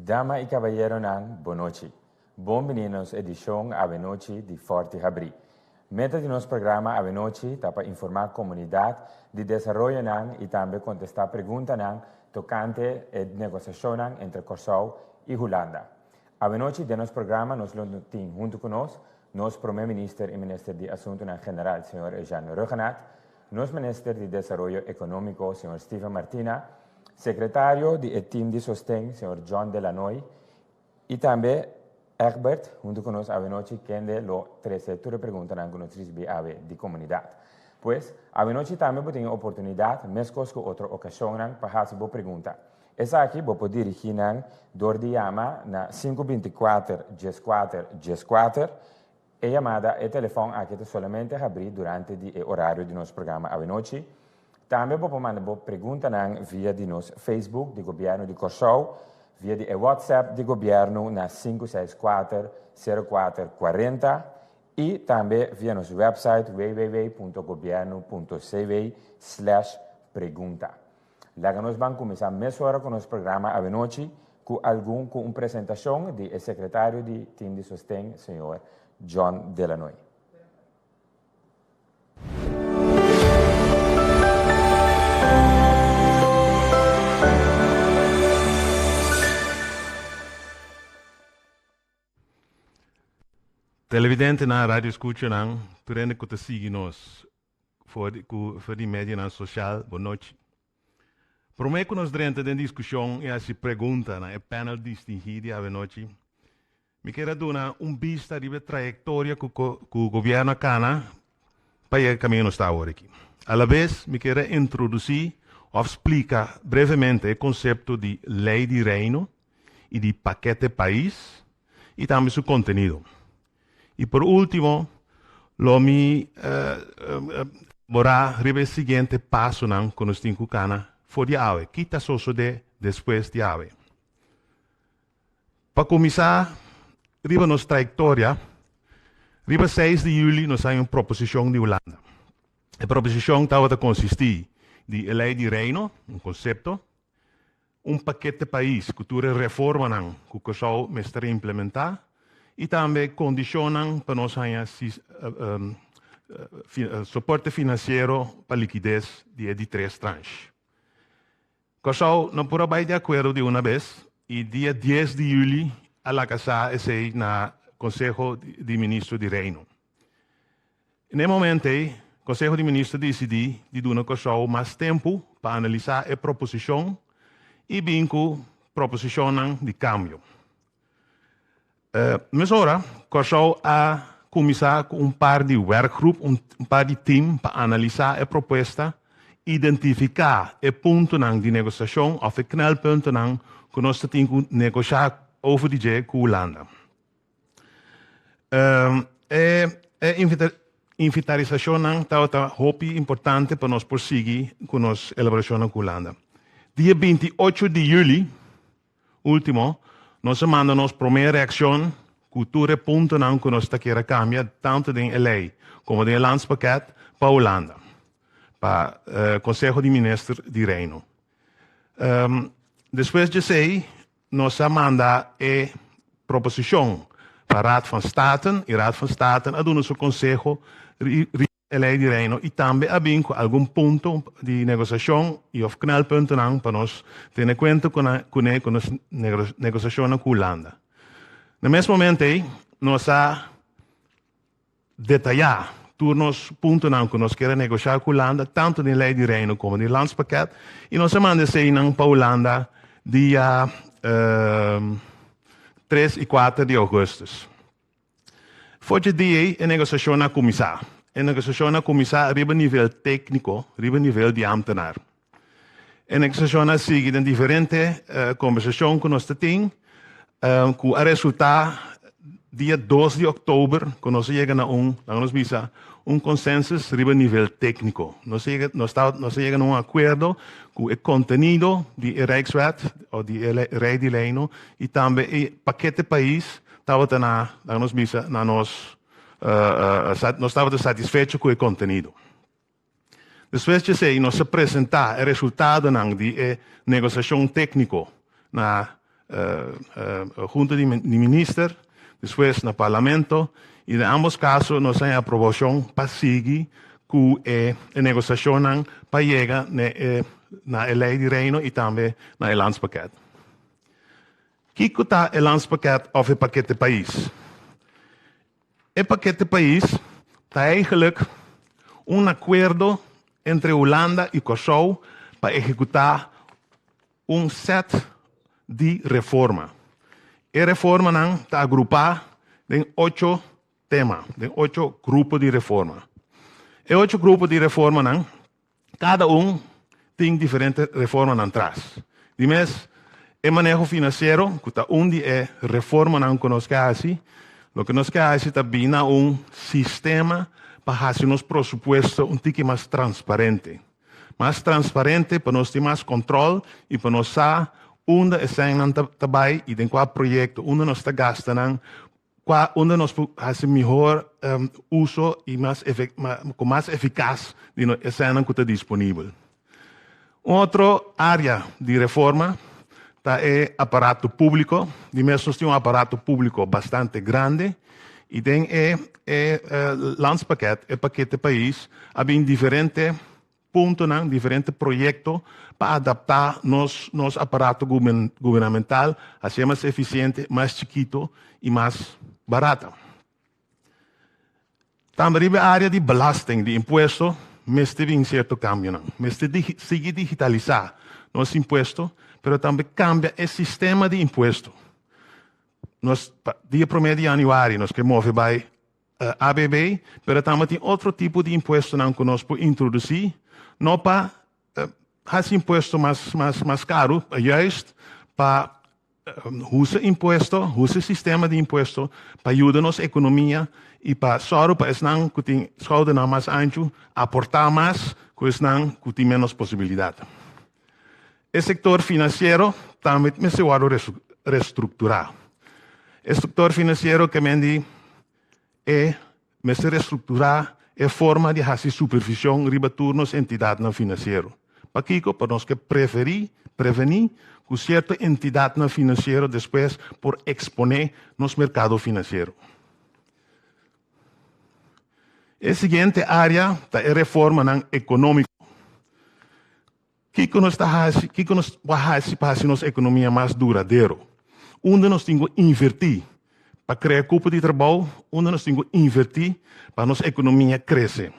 Dama i kabayeronan, bonochi. Bon bini na nos edishon Awenochi di Fòrti Habrí. Meta di nos programa Awenochi ta pa informá komunidat di desaroyonan i tambe kontestá preguntanan tokante e negosiashonnan entre Kòrsou i Hulanda. Awenochi den nos programa nos lo tin huntu ku nos, nos Prome Minister i Minister di Asuntunan General señor Eugène Rhuggenaath, nos Minister di Desaroyo Ekonómiko señor Steven Martina, Sekretario di e Tim di Sosten señor John de Lannoy i tambe Egbert huntu ku nos awenochi kende lo trese tur e preguntanan ku nos risibí awe di komunidat. Pues, awenochi tambe bo tin e oportunidat, meskos ku otro okashonnan, pa hasi bo pregunta. Esaki bo por dirigí nan dor di yama na sinku bintikuater dieskuater dieskuater. E yamada, e telefòn aki ta solamente habrí durante di e orario di nos programa awenochi. Tambe bo por manda bo preguntanan via di nos Facebook di Gobièrnu di Kòrsou, via di e WhatsApp di Gobièrnu na sinku seis kuater, sero kuater, kuarenta i tambe via nos wèpsait www.gobièrnu.cw slash pregunta. Laga nos ban kuminsá mesora ku nos programa awenochi ku algun ku un presentashon di e sekretario di Tim di Sosten, señor John Delanoy. Televidentenan, radioescuchanan, tur hende ku ta sigui nos for di ku for di medionan sosial, bon nochi. Promé ku nos drenta den diskushon i hasi pregunta na e panel distingí di awenochi, mi kier a duna un bista riba e trayektoria ku ku gobièrnu a kana pa yega kaminda nos ta awor aki. Alabes mi kier a introdusí òf splika brevemente e konsepto di Lei di Reino i di Pakete Pais i tambe su kontenido. I por último, lo mi borá riba e siguiente pasonan ku nos tin ku kana for di awe. Ki ta sosodé despues di awe? Pa kuminsá riba nos trayektoria, riba seis di yüli nos haña un proposishon di Hulanda. E proposishon tabata konsistí di e Lei di Reino, un konsepto, un pakete pais ku tur e reformanan ku Kòrsou mester implementá i tambe kondishonnan pa nos haña soporte finansiero pa likides di e di tres tranche. Kòrsou no por a bai di akuerdo di una bes i dia dies di yüli a laga sa esei na Konseho di Ministro di Reino. Na e momento ei, Konseho di Minister disidí di duna Kòrsou mas tempu pa analisá e proposishon i bin ku proposishonnan di kambio. Mesora, Kòrsou a kuminsá ku un par di wèrkgrup, un par di tim pa analisá e propuesta, identifiká e puntonan di negosiashon òf e knelpuntonan ku nos ta tin ku negoshá over di dje ku Hulanda. E inventarisashonnan tabata hopi importante pa nos por sigui ku nos elaborashonnan ku Hulanda. Dia 28 di yüli último nos a manda nos promé reakshon ku tur e puntonan ku nos ta kier a kambia tantu den e lei komo den e landspakket pa Hulanda, pa Konseho di Minister di Reino. Despues di esei Nos a manda e proposicion pa Raad van Staten y Raad van Staten a duna su conseho riba e Ley di Reino y tambe a bin cu algun punto di negociacion y of knelpuntonan pa nos tene cuenta cune cu nos negociacionnan cu Hulanda. Na mes momento ey nos a detayá tur nos puntonan ku nos kier a negoshá ku Hulanda, tantu den Lei di Reino komo den Landspakket, i nos a manda eseinan pa Hulanda dia tres i kuater di ougùstùs. For dje dia ei e negosiashonnan a kuminsá. E negosiashonnan a kuminsá riba nivel tékniko, riba nivel di ámtenar. E negosiashonnan a sigui den diferente kombersashon ku nos ta tin, ku a resultá dia dos di òktober ku nos a yega na un, laga nos bisa, un konsensus riba nivel tékniko. Nos a yega, nos ta, nos a yega na un akuerdo ku e kontenido di e Rijkswet òf di e Rei di Reino i tambe e pakete pais tabata na, laga nos bisa, na nos, nos tabata satisfecho ku e kontenido. Despues di esei nos a presentá e resultadonan di e negosiashon tékniko na Hunta di Minister, despues na Parlamento i den ambos kaso nos a haña aprobashon pa sigui ku e negosiashonnan pa yega na e Lei di Reino i tambe na e Landspakket. Kiko ta e Landspakket òf e Pakete Pais? E Pakete Pais ta eigenlijk un akuerdo entre Hulanda i Kòrsou pa ehekutá un sèt di reforma. E reformanan ta agrupá den ocho tema, den ocho grupo di reforma. E ocho grupo di reformanan, kada un tin diferente reformanan tras. Di mes, e maneho finansiero, ku ta un di e reformanan ku nos ke hasi, loke nos ke hasi ta bina un sistema pa hasi nos presupuesto un tiki mas transparente. Mas transparente pa nos tin mas control y pa nos sa unda e sènnan ta bai y den cua proyecto, unda nos ta gasta nan, cua unda nos por haci mihor uso y mas cu mas eficaz di e sènnan cu ta disponibel. Un otro area di reforma ta e aparato publico. Di mes nos tin un aparato publico bastante grandi y den e e landspakket, e pakete pais, a bin diferente puntonan, diferente proyecto pa adapta nos nos aparato gubernamental hacié mas eficiente, mas chikito y mas barata. Tambe riba e area di belasting, di impuesto, mester bin cierto cambionan. Mester sigui digitalisa nos impuesto, pero tambe cambia e sistema di impuesto. Nos dia prome di januari nos ke move bai ABB, pero tambe tin otro tipo di impuestonan ku nos por introdusí, no pa hasi impuesto mas mas mas karu, juist pa usa impuesto, usa e sistema di impuesto pa yuda nos ekonomia i pa sòru pa esnan ku tin skoudernan mas anchu aportá mas ku esnan ku tin ménos posibilidat. E sektor finansiero tambe mester wòrdu restrukturá. E sektor finansiero ke men di e mester restrukturá e forma di hasi supervishon riba tur nos entidatnan finansiero. Pakiko? Pa nos ke preferí, prevení, ku sierto entidatnan finansiero despues por eksponé nos merkado finansiero. E siguiente área ta e reformanan ekonómiko. Kiko nos ta hasi, kiko nos por hasi pa hasi nos ekonomia mas duradero? Unda nos tin ku invertí pa krea kupo di trabou? Unda nos tin ku invertí pa nos ekonomia krese?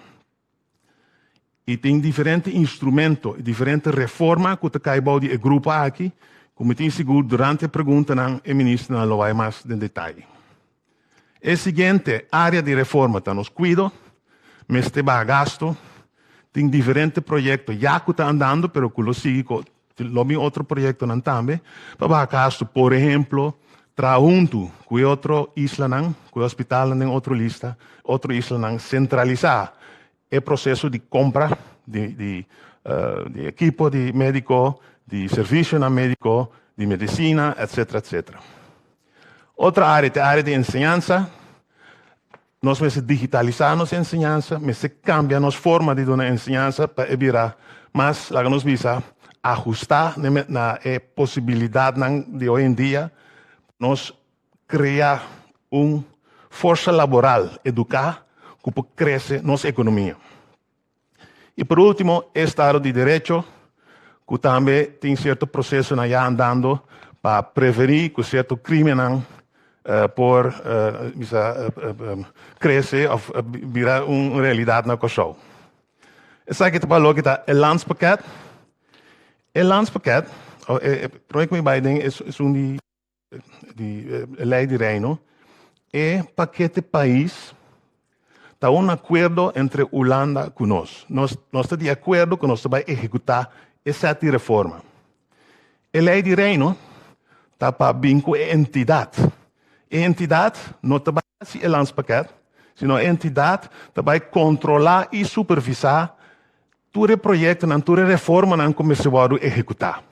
I tin diferente instrumento i diferente reforma ku ta kai bou di e grupo aki, ku mi tin sigur durante e preguntanan e ministernan lo bai mas den detaye. E siguiente área di reforma ta nos kuido. Mester baha gasto. Tin diferente proyekto ya ku ta andando pero ku lo sigui ku lo bin otro proyektonan tambe pa baha gasto. Por ehemplo, traha huntu ku e otro islanan, ku e hospitalnan den otro lista, otro islanan, sentralisá e proseso di kompra di di di ekipo di médiko, di servisionan médiko, di medisina, etcetera, etcetera. Otro área ta e área di enseñansa. Nos mester digitalisá nos enseñansa, mester kambia nos forma di duna enseñansa pa e bira mas, laga nos bisa, ahustá na e posibilidatnan di hoy en dia. Nos krea un forsa laboral eduká ku por krese nos ekonomia. I por último, e estado di derecho, ku tambe tin sierto prosesonan ya andando pa prevení ku sierto krímennan por bisa krese òf bira un realidat na Kòrsou. Esaki ta pa loke ta e landspakket. E landspakket, e promé ku mi bai den esun di di lei di Reino, e pakete pais ta un akuerdo entre Hulanda ku nos. Nos nos ta di akuerdo ku nos ta bai ehekutá e sèt di reforma. E lei di Reino ta pa bin ku e entidat. E entidat no ta bai hasi e landspakket, sino e entidat ta bai kontrolá i supervisá tur e proyektonan, tur e reformanan ku mester wòrdu ehekutá.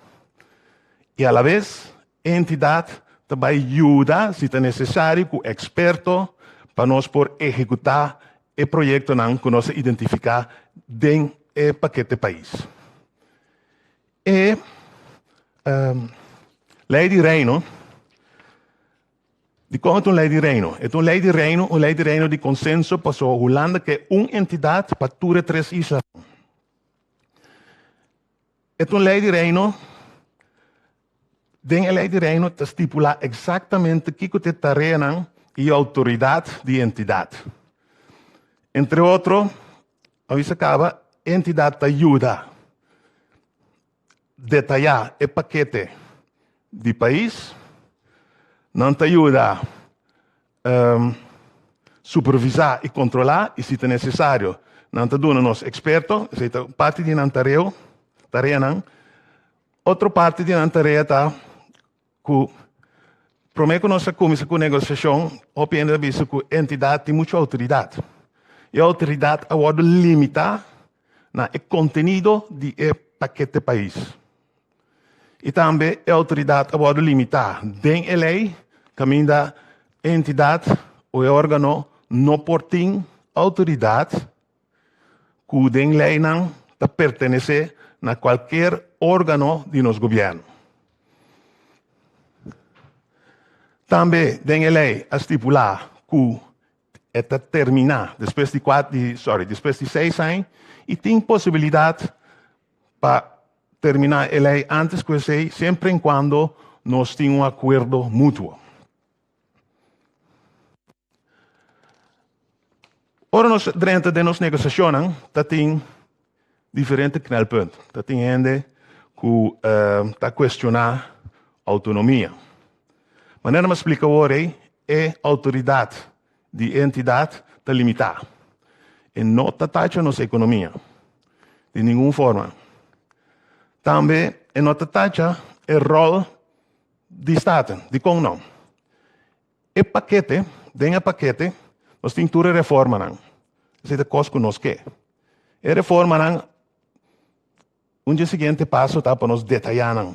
I alabes e entidat ta bai yuda si ta nesesario ku eksperto pa nos por ehekutá e proyektonan ku nos a identifiká den e pakete pais. E Lei di Reino, dikon e ta un lei di Reino? E ta un lei di Reino, un lei di Reino di konsenso pasobra Hulanda ke un entidat pa tur e tres islanan. E ta un lei di Reino, den e lei di Reino ta stipulá eksaktamente kiko ta e tareanan i outoridat di e entidat. Entre otro, a bisa kaba, e entidat ta yuda detayá e pakete di pais, nan ta yuda supervisá i kontrolá i si ta nesesario nan ta duna nos eksperto, esei ta parti di nan tareo, tareanan. Otro parti di nan tarea ta ku promé ku nos a kuminsá ku negosiashon hopi hende ta bisa ku entidat tin muchu outoridat. E outoridat a wòrdu limitá na e kontenido di e pakete pais. I tambe e outoridat a wòrdu limitá den e lei kaminda e entidat o e órgano no por tin outoridat ku den leinan ta pertenesé na kualker órgano di nos gobièrnu. Tambe den e lei a stipulá ku E ta terminá despues di kuat di sorry despues di seis aña i tin posibilidat pa terminá e lei antes ku esei sempre en kuando nos tin un akuerdo mutuo. Ora nos drenta den nos negosiashonnan ta tin diferente knelpunt. Ta tin hende ku ta kuestioná outonomia. Manera mi a splika awor ei, e outoridat di e entidat ta limitá. E no ta tacha nos ekonomia di ningun forma. Tambe e no ta tacha e ròl di Staten. Dikon no? E pakete, den e pakete nos tin tur e reformanan. Esei ta kos ku nos ke. E reformanan, un dje siguiente paso ta pa nos detayá nan.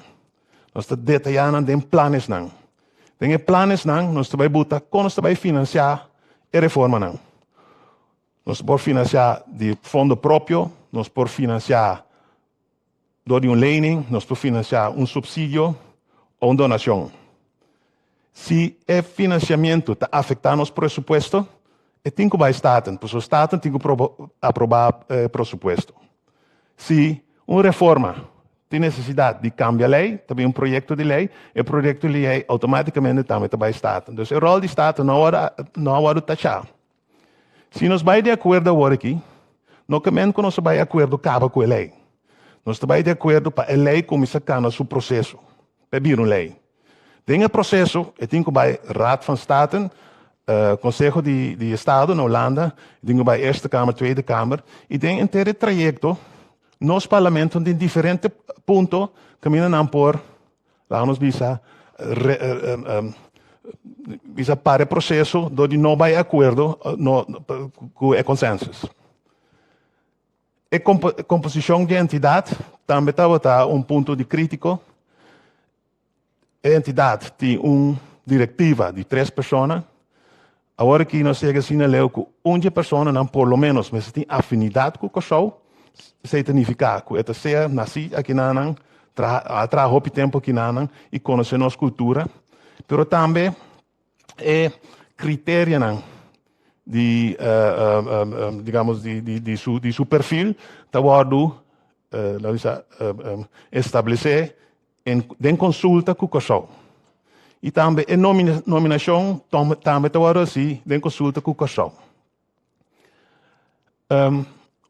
Nos ta detayá nan den planesnan. Den e planesnan nos ta bai buta kon nos ta bai finansiá e reformanan. Nos por finansiá di fondo propio, nos por finansiá dor di un lening, nos por finansiá un supsidio o un donashon. Si e finansiamentu ta afektá nos presupuesto, e tin ku bai Staten, pasobra Staten tin ku aprobá e presupuesto. Si un reforma tin nesesidat di kambia lei, ta bin un proyekto di lei, e proyekto di lei outomátikamente tambe ta bai Staten. Dus e ròl di Staten no a no a wòrdu tachá. Si nos bai di akuerdo awor aki, no ke men ku nos a bai akuerdo kaba ku e lei. Nos ta bai di akuerdo pa e lei kuminsá kana su proseso, pa e bira un lei. Den e proseso e tin ku bai Raad van Staten, Konseho di Estado na Hulanda, e tin ku bai Eerste Kamer, Tweede Kamer, i den henter e trayekto nos parlamento tin diferente punto kaminda nan por, laga nos bisa, bisa para e proseso dor di no bai akuerdo ku e konsensus. E komposishon di e entidat tambe tabata un punto di kritiko. E entidat tin un direktiva di tres persona. Awor aki nos yega asina leu ku un dje personanan por lo ménos mester tin afinidat ku Kòrsou. Esei ta nifiká ku e ta sea nasí akinanan, traha a traha hopi tempu akinanan i konosé nos kultura. Pero tambe e kriterianan di digamos di su di su perfil ta wòrdu laga bisa establesé den konsulta ku Kòrsou. I tambe e nominashon tambe ta wòrdu hasi den konsulta ku Kòrsou.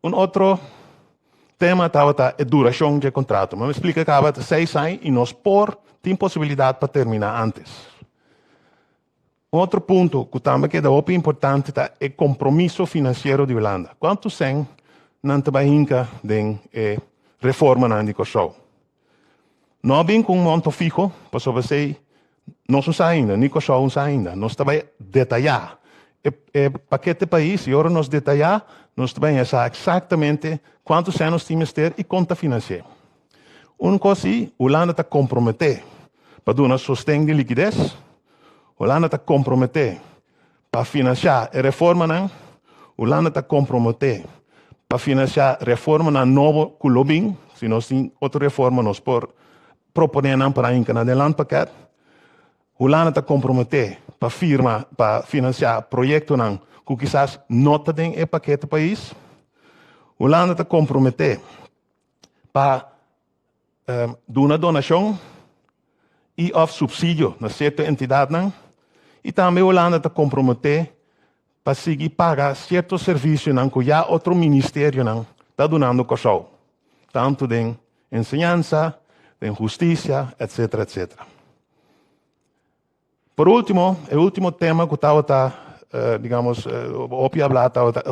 Un otro tema tabata e durashon dje kontrato. Mi a splika kaba ta seis aña i nos por tin posibilidat pa terminá ántes. Un otro punto ku tambe keda hopi importante ta e kompromiso finansiero di Hulanda. Kuantu sèn nan ta bai hinka den e reformanan di Kòrsou? No a bin ku un monto fiho, pasobra esei nos no sa ainda, ni Kòrsou no sa ainda. Nos ta bai detayá e e pakete pais i ora nos detayá nos ta bai sa eksaktamente kuantu sèn nos tin mester i kon ta finansi'é. Un kos si, Hulanda ta komprometé pa duna sosten di likides, Hulanda ta komprometé pa finansiá e reformanan, Hulanda ta komprometé pa finansiá reformanan nobo ku lo bin, si nos tin otro reforma nos por. proponé nan pa nan hinka nan den landpakket. Hulanda ta komprometé pa firma pa finansiá proyektonan ku kisas no ta den e pakete pais. Hulanda ta komprometé pa duna donashon i òf supsidio na sierto entidatnan i tambe Hulanda ta komprometé pa sigui paga sierto servisionan ku ya otro ministerionan ta dunando Kòrsou, tantu den enseñansa, den hustisia, etsetera, etsetera. Por último, e último tema ku tabata, digamos, hopi hablá tabata,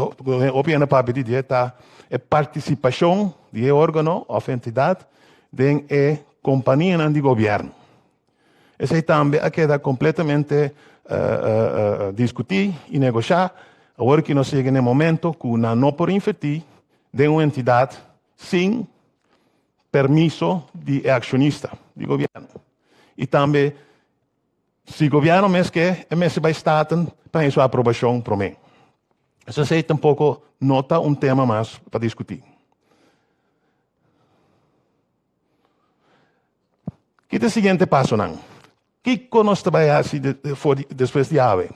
hopi hende papia di dje ta e partisipashon di e órgano òf entidat den e kompanianan di gobièrnu. Esei tambe a keda kompletamente diskutí i negoshá. Awor ki nos yega na e momento ku nan no por invertí den un entidat sin permiso di e akshonista di gobièrnu. I tambe si gobièrnu mes ke, e mester bai Staten pa haña su aprobashon promé. Esei tampoko no ta un tema mas pa diskutí. Ki ta e siguiente pasonan? Kiko nos ta bai hasi despues di awe?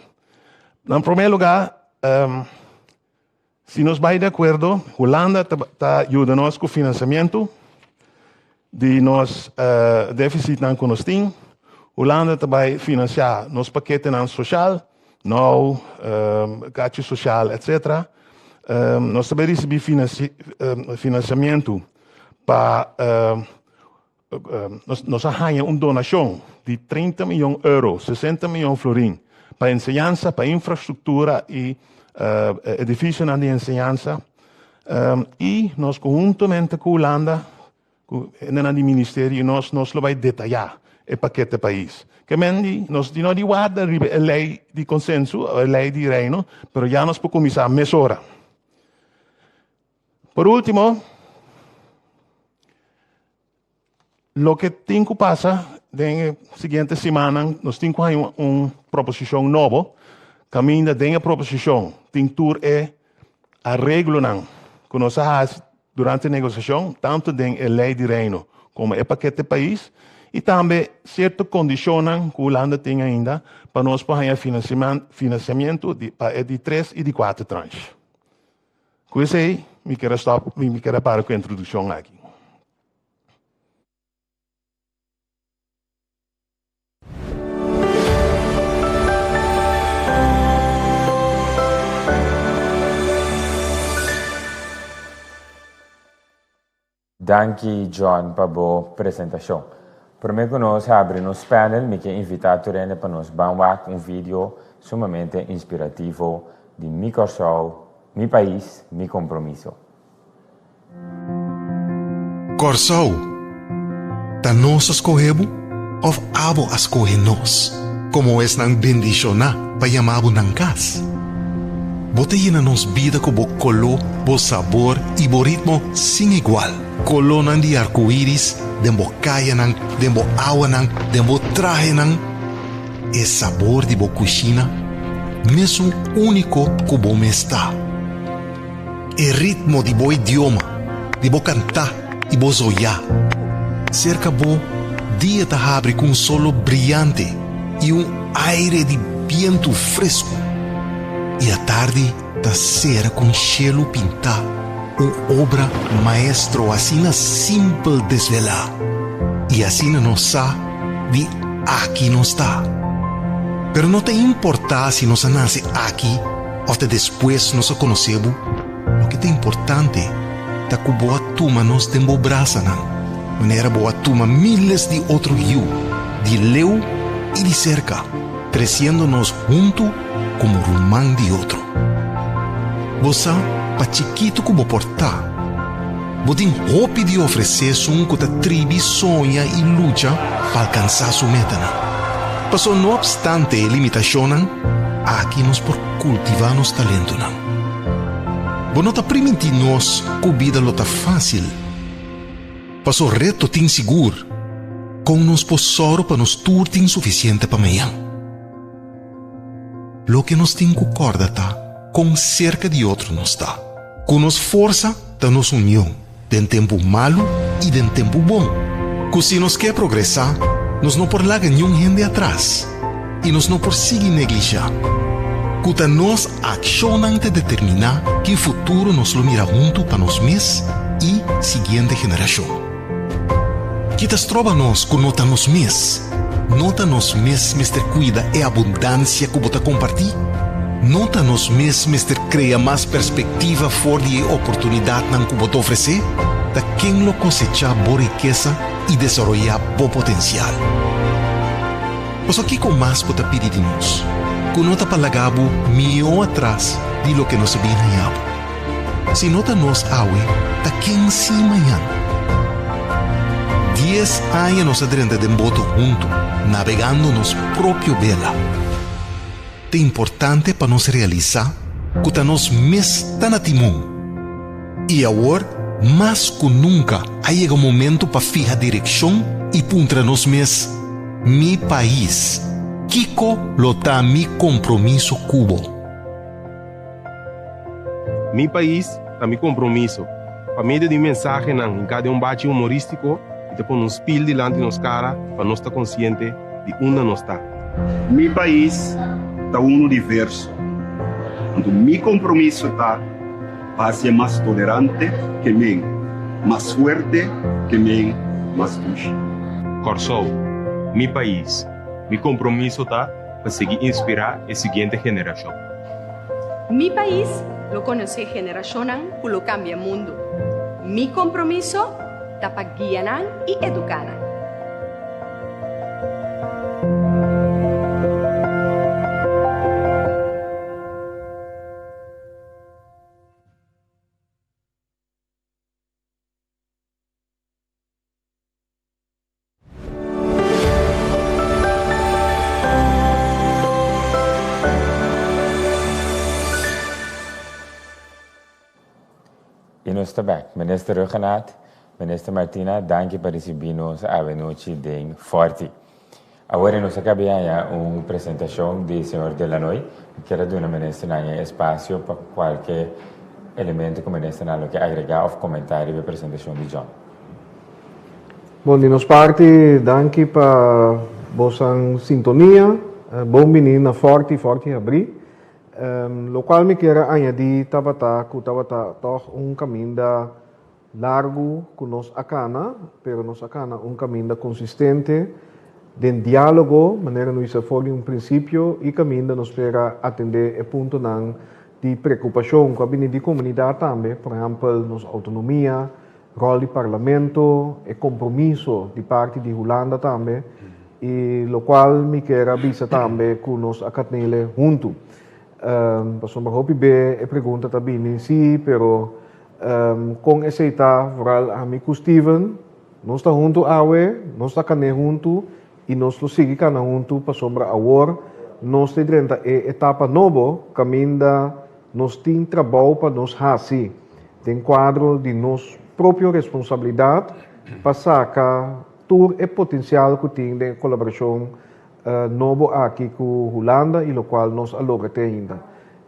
Na promé lugá, si nos bai di akuerdo, Hulanda ta yuda nos ku finansiamentu di nos defisitnan ku nos tin. Hulanda ta bai finansiá nos paketenan sosial, nou, kachi sosial, etsetera. Nos ta bai risibí finansiamentu pa Nos a haña un donashon di 30 mion euro, 60 mion florin, pa enseñansa, pa infrastruktura i edifisionan di enseñansa. I nos konhuntamente ku Hulanda, ku hendenan di ministerio i nos, nos lo bai detayá e pakete pais. Ke men di nos no di warda riba e lei di konsenso, e lei di Reino, pero ya nos por kuminsá mesora. Por último, loke tin ku pasa den e siguiente simannan, nos tin ku haña un proposishon nobo, kaminda den e proposishon tin tur e areglonan ku nos a hasi durante e negosiashon, tantu den e lei di Reino komo e pakete pais, i tambe sierto kondishonnan ku Hulanda tin ainda pa nos por haña finansiamentu pa e di tres i di kuater tranche. Ku esei mi kier a stòp, mi kier a para ku e introdukshon aki. Danki John pa bo presentashon. Prome ku nos habri nos panel mi ke invitá tur hende pa nos ban wak un video sumamente inspirativo di Mi Kòrsou, Mi Pais, Mi Kompromiso. Kòrsou, ta nos a skohe bo òf abo a skohe nos komo esnan bendishoná pa yama bo nan kas? Bo ta yena nos bida ku bo koló, bo sabor i bo ritmo sin igual. Kolónan di arkoiris den bo kayanan, den bo awanan, den bo trahenan. E sabor di bo kushina, mesun úniko ku bo mes ta. E ritmo di bo idioma, di bo kantá i bo zoyá. Serka bo, dia ta habri ku un solo briante i un aire di bientu fresku. I atardi ta sera ku un shelu pintá, un obra maestro asina simpel desvelá. I asina nos sa di aki nos ta. Pero no ta importá si nos a nase aki òf ta despues nos a konosé bo, loke ta importante ta ku bo a tuma nos den bo brasanan, manera bo a tuma míles di otro yu, di leu i di serka, tresiendo nos huntu komo ruman di otro. Bo sa, pa chikitu ku bo por ta, bo tin hopi di ofresé esun ku ta tribi soña i lucha pa alkansá su metanan. Pasobra no opstante e limitashonnan, aki nos por kultivá nos talentonan. Bo no ta primintí nos ku bida lo ta fásil. Paso reto tin sigur, kon nos por sòru pa nos tur tin sufisiente pa mañan? Loke nos tin ku kòrda ta kon serka di otro nos ta, ku nos forsa ta nos union den tempu malu i den tempu bon. Ku si nos ke progresá, nos no por laga niun hende atras i nos no por sigui neglishá. Ku ta nos akshonnan ta determiná ki futuro nos lo mira huntu pa nos mes i siguiente generashon. Ki ta stroba nos ku no ta nos mes? No ta nos mes mester kuida e abundansia ku bo ta kompartí? No ta nos mes mester krea mas perspektiva for di e oportunidatnan ku bo ta ofresé? Ta ken lo kosechá bo rikesa i desaroyá bo potensial? Pasobra kiko mas bo ta pidi di nos, ku no ta pa laga bo mihó atras di loke nos a bin haña bo? Si no ta nos awe, ta ken si mañan? Dies aña nos a drenta den boto huntu, nabegando nos propio bela. Ta importante pa nos realisá ku ta nos mes ta na timon. I awor, mas ku nunka, a yega momentu pa fiha direkshon i puntra nos mes, Mi pais, kiko lo ta mi kompromiso ku bo? Mi pais ta mi kompromiso. Pa medio di mensahenan hinká den un bachi humorístiko i ta pone un spil dilanti nos kara pa nos ta konsiente di unda nos ta. Mi pais ta unu diverso, anto mi kompromiso ta pa hasié mas tolerante ke men, mas fuerte ke men, mas dushi. Kòrsou, mi pais, mi kompromiso ta pa sigui inspirá e siguiente generashon. Mi pais lo konosé generashonnan ku lo kambia mundu. Mi kompromiso ta pa guia nan i eduká nan. Y nos ta bek. Minister Rhuggenaath, Minister Martina, danki pa ricibi nos awe nochi den Forti. Awor nos a cabia haña un presentacion di señor Delanoy. Mi kier a duna ministernan e espacio pa cualke elemento cu ministernan lo ke agrega of comenta riba e presentacion di John. Bon, di nos parti danki pa bosan sintonia. Bon bini na Forti, Forti Habrí. Locual mi kier a añadi tabata cu tabata tog un caminda largu cu nos a cana, pero nos a cana un caminda consistente den dialogo, manera nos bisa for di un principio y caminda nos spera atende e puntonan di preocupacion cu a bini di comunidad tambe, por ehempel nos autonomia, Ròl di Parlamento, e kompromiso di parti di Hulanda tambe i lokual mi kier a bisa tambe ku nos a katnele huntu. Pasobra hopi be e pregunta ta bini si, pero kon esei ta vooral ami ku Steven, nos ta huntu awe, nos ta kané huntu i nos lo sigui kana huntu pasobra awor nos ta drenta e etapa nobo kaminda nos tin trabou pa nos hasi. Den kuadro di nos propio responsabilidat pa saka tur e potensial ku tin den e kolaborashon nobo aki ku Hulanda i lokual nos a logra te ainda.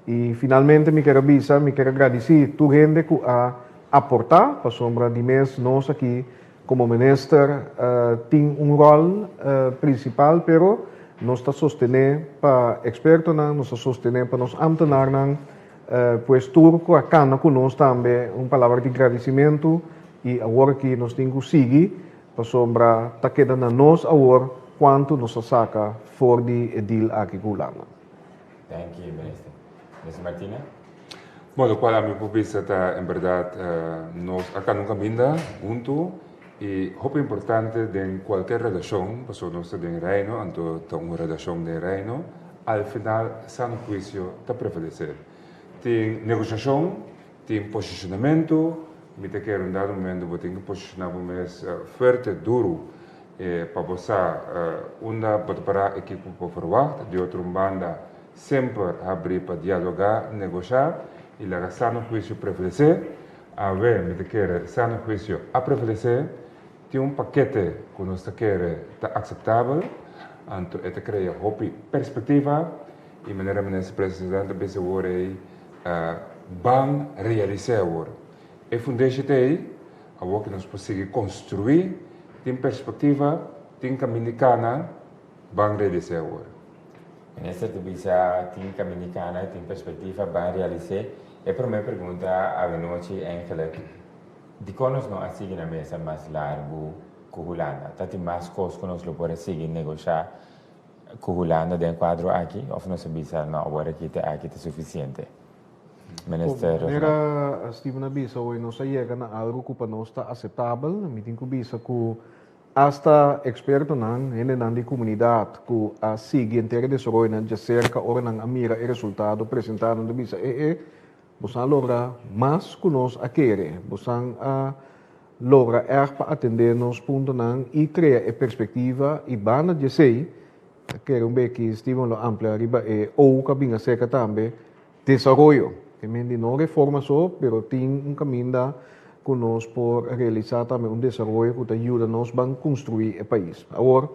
I finalmente mi ker a bisa, mi ker a gradisí tur hende ku a aportá pasobra di mes nos aki komo minister tin un ròl prinsipal pero nos ta sostené pa ekspertonan, nos ta sostené pa nos ámtenarnan, Pues tur ku a kana ku nos tambe un palabra di gradisimentu i awor aki nos tin ku sigui pasobra ta keda na nos awor kuantu nos a saka for di e deal aki ku Hulanda. Thank you, Minister. Minister Martina? Bon, lokual ami por bisa ta en bèrdat nos a kana un kaminda huntu i hopi importante den kualker relashon, pasobra nos ta den Reino, anto ta un relashon den Reino, Al final sano huisio ta prevalesé. Tin negosiashon, tin posishonamentu, mi ta kere un dado momento bo tin ku posishoná bo mes fuerte, duru, pa bo sa unda bo ta pará i kiko bo por ferwagt. Di otro un banda semper habrí pa dialogá, negoshá i laga sano huisio prevalesé. Awe mi ta kere sano huisio a prevalesé. Tin un pakete ku nos ta kere ta akseptabel, anto e ta krea hopi perspektiva i manera Minister President a bisa awor ei, ban realis'é awor. E fundeshi ta ei, awor ku nos por sigui konstruí Tin perspektiva, tin kaminda di kana, ban realis'é awor. Minister ta bisa tin kaminda di kana, tin perspektiva, ban realis'é. E promé pregunta awenochi eigenlijk, dikon nos no a sigui na mesa mas largu ku Hulanda? Ta tin mas kos ku nos lo por a sigui negoshá ku Hulanda den e kuadro aki òf nos a bisa no awor aki te aki ta sufisiente? Minister Rosman. Manera Steven a bisa hoy nos a yega na algo ku pa nos ta aseptabel. Mi tin ku bisa ku asta ekspertonan, hendenan di komunidat ku a sigui henter e desaroyonan djaserka ora nan a mira e resultado presentá nan ta bisa e e bosan a logra mas ku nos a kere, bosan a logra ègt pa atendé nos puntonan i krea e perspektiva i banda di esei ta kere un beki Steven lo amplia riba e o ku a bin aserka tambe Desaroyo, ke men di no reforma so, pero tin un kaminda ku nos por realisá tambe un desaroyo ku ta yuda nos ban konstruí e pais. Awor,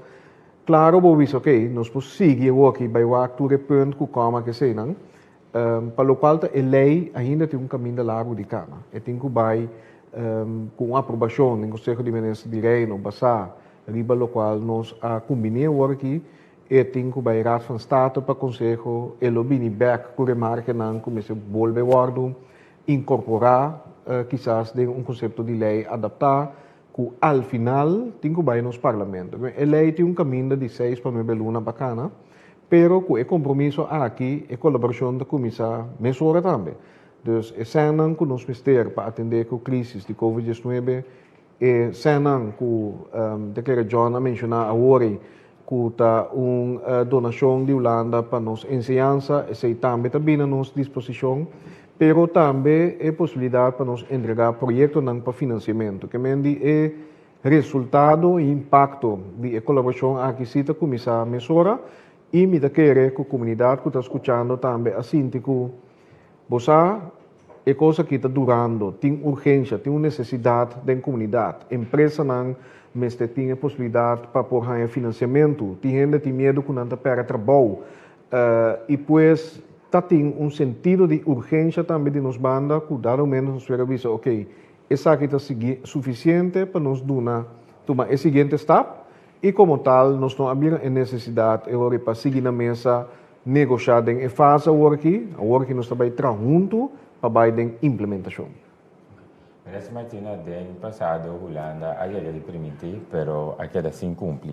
klaro bo bisa okey, nos por sigui awoki bai wak tur e punt ku kòma ku eseinan, pa lokual ta e lei ainda tin un kaminda largu di kana. E tin ku bai ku un aprobashon den Konseho di Minister di Reino basá riba lokual nos a kumbiní awor aki. E tin ku bai Raad van State pa konseho, e lo bini bèk ku remarkenan ku mester bolbe wòrdu inkorporá kisas den un konsepto di lei adaptá ku al final tin ku bai nos parlamento. E lei tin un kaminda di seis pa nuebe luna pa kana, pero ku e kompromiso aki e kolaborashon ta kuminsá mesora tambe. Dus e sènnan ku nos mester pa atendé ku krisis di covid 19 E sènnan ku ta kere John a menshoná awor ei, ku ta un donashon di Hulanda pa nos enseñansa, esei tambe ta bini na nos disposishon, pero tambe e posibilidat pa nos entregá proyektonan pa finansiamentu. Ke men di e resultado i impakto di e kolaborashon aki si ta kuminsá mesora i mi ta kere ku komunidat ku ta skuchando tambe a sinti ku Bo sa, e kos aki ta durando, tin urgensha, tin un nesesidat den komunidat. Empresanan mester tin e posibilidat pa por haña finansiamentu. Tin hende tin miedu ku nan ta pèrdè trabou. I pues ta tin un sentido di urgensha tambe di nos banda ku dado momento nos por a bisa, oke, esaki ta sigui sufisiente pa nos duna, tuma e siguiente stap i komo tal nos no a bira e nesesidat e ora pa sigui na mesa Negoshá den e fase awor aki, awor ki nos ta bai traha huntu pa bai den implementashon. Minister Martina, den pasado Hulanda a yega di primintí, pero a keda sin kumpli.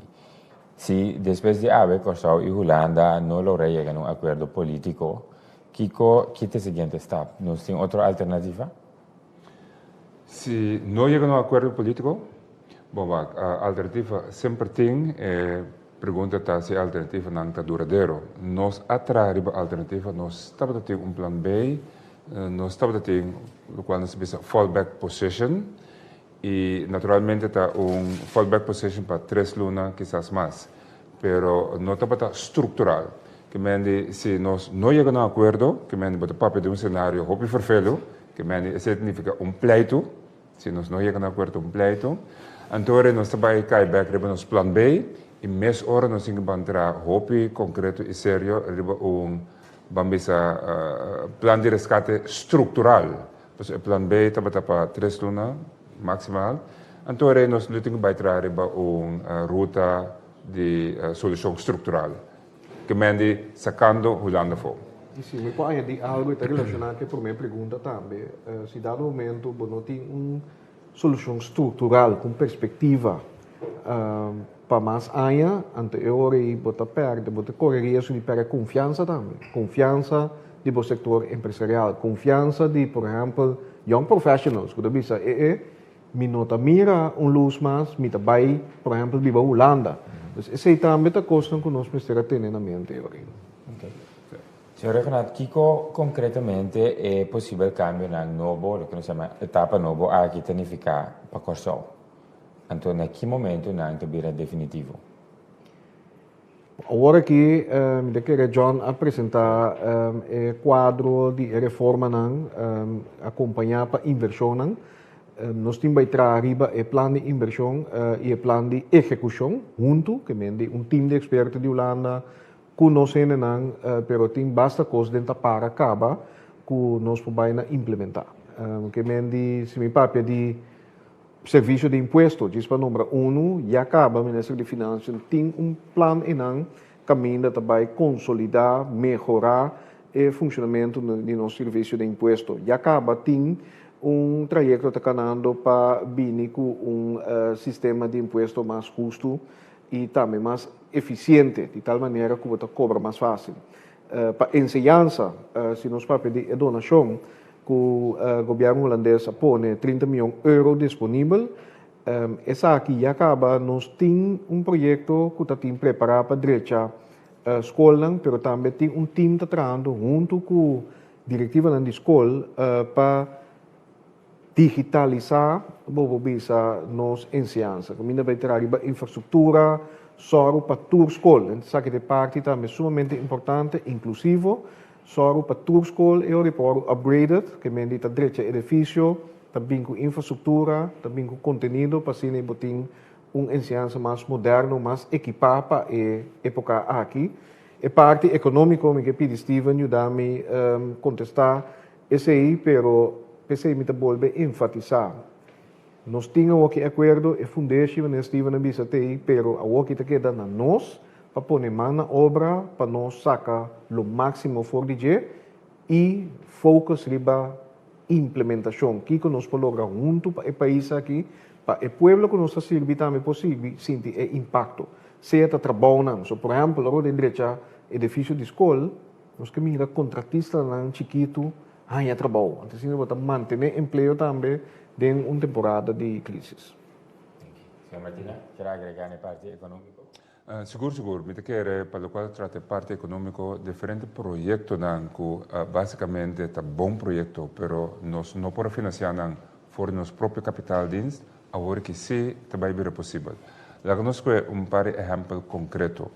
Si despues di awe Kòrsou i Hulanda no logra yega na un akuerdo polítiko, kiko ki ta e siguiente stap? Nos tin otro alternativa? Si no yega na un akuerdo polítiko, bon wak, alternativa semper tin. E pregunta ta si e alternativanan ta duradero. Nos a traha riba alternativa, nos tabata tin un plan B, nos tabata tin lokual nos ta bisa fallback position i naturalmente ta un fallback position pa tres luna kisas mas, pero no tabata struktural. Ke mende si nos no yega na un akuerdo, ke mende bo ta papia di un senario hopi ferfelu, ke mende esei ta nifiká un pleitu, Si nos no yega na akuerdo un pleitu, anto ora nos ta bai kai bek riba nos plan B i mes ora nos tin ku ban traha hopi konkreto i serio riba un, ban bisa, plan di reskate struktural. Pasobra e plan B tabata pa tres luna maksimal, anto ora nos lo tin ku bai traha riba un ruta di solushon struktural. Ke men di sakando Hulanda afó. I si mi por añadí algo e ta relashoná ku e promé pregunta tambe. Si dado momento bo no tin un solushon struktural ku un perspektiva pa mas aña, anto e ora ei bo ta pèrdè, bo ta kore riesgo di pèrdè konfiansa tambe. Konfiansa di bo sektor empresarial, konfiansa di por ehèmpel young professionals ku ta bisa e e Mi no ta mira un lus mas, mi ta bai, por ehempel, biba Hulanda. Dus esei tambe ta kosnan ku nos mester a tene na mente ora. Ok. Señor Reginald, kiko konkretamente e posibel kambionan nobo, loke nos yama etapa nobo aki ta nifiká pa Kòrsou? Anto na ki momento nan ta bira definitivo? Awor aki mi ta kere John a presenta e kuadro di e reformanan akompañá pa invershonnan. Nos tin bai traha riba e plan di invershon i e plan di ehekushon huntu, ke men di un tim di eksperto di Hulanda ku nos hendenan, pero tin basta kos den ta para kaba ku nos por bai na implementá. Ke men di si mi papia di. Servisio di Impuesto, djis pa nombra unu, ya kaba Minister di Financiën tin un plan einan kaminda ta bai konsolidá, mehorá e funshonamentu di nos Servisio di Impuesto. Ya kaba tin un trayekto ta kanando pa bini ku un sistema di impuesto mas hustu i tambe mas efisiente, di tal manera ku bo ta kobra mas fásil. Pa enseñansa, si nos papia di e donashon ku gobièrnu hulandes a pone 30 mion euro disponibel, esaki ya kaba nos tin un proyekto ku ta tin prepará pa drecha skolnan, pero tambe tin un tim ta trahando huntu ku direktivanan di skol pa digitalisá, bo por bisa, nos enseñansa. Kaminda bai traha riba infrastruktura, sòru pa tur skol. Esaki ta e parti tambe sumamente importante, inklusivo. Sòru pa tur skol e ora por wòrdu upgraded, ke men di ta drecha edifisio, ta bin ku infrastruktura, ta bin ku kontenido pa asina bo tin un enseñansa mas moderno, mas ekipá pa e époka aki. E parti ekonómiko mi ke pidi Steven yuda mi kontestá Esei, pero p'esei mi ta bolbe enfatisá. Nos tin awoki akuerdo, e fundeshi manera Steven a bisa t'ei, pero awoki ta keda na nos pa pone man na obra pa nos saka lo máksimo for di dje i focus riba implementashon. Kiko nos por logra huntu pa e pais aki, pa e pueblo ku nos ta sirbi tambe por sirbi sinti e impakto. Sea ta trabounan. So, por ehèmpel, ora bo ta drecha edifisio di skol, Nos ke mira kontratistanan chikitu haña trabou. Anto asina bo ta mantené empleo tambe den un temporada di krísis. Señor Martina, kier agregá na e parti ekonómiko? Sigur, sigur. Mi ta kere pa lokual ta trata e parti ekonómiko, diferente proyektonan ku básikamente ta bon proyekto, pero nos no por a finansiá nan for di nos propio kapitaaldienst, awor ki sí ta bai bira posibel. Laga nos kue un par di ehèmpel konkreto.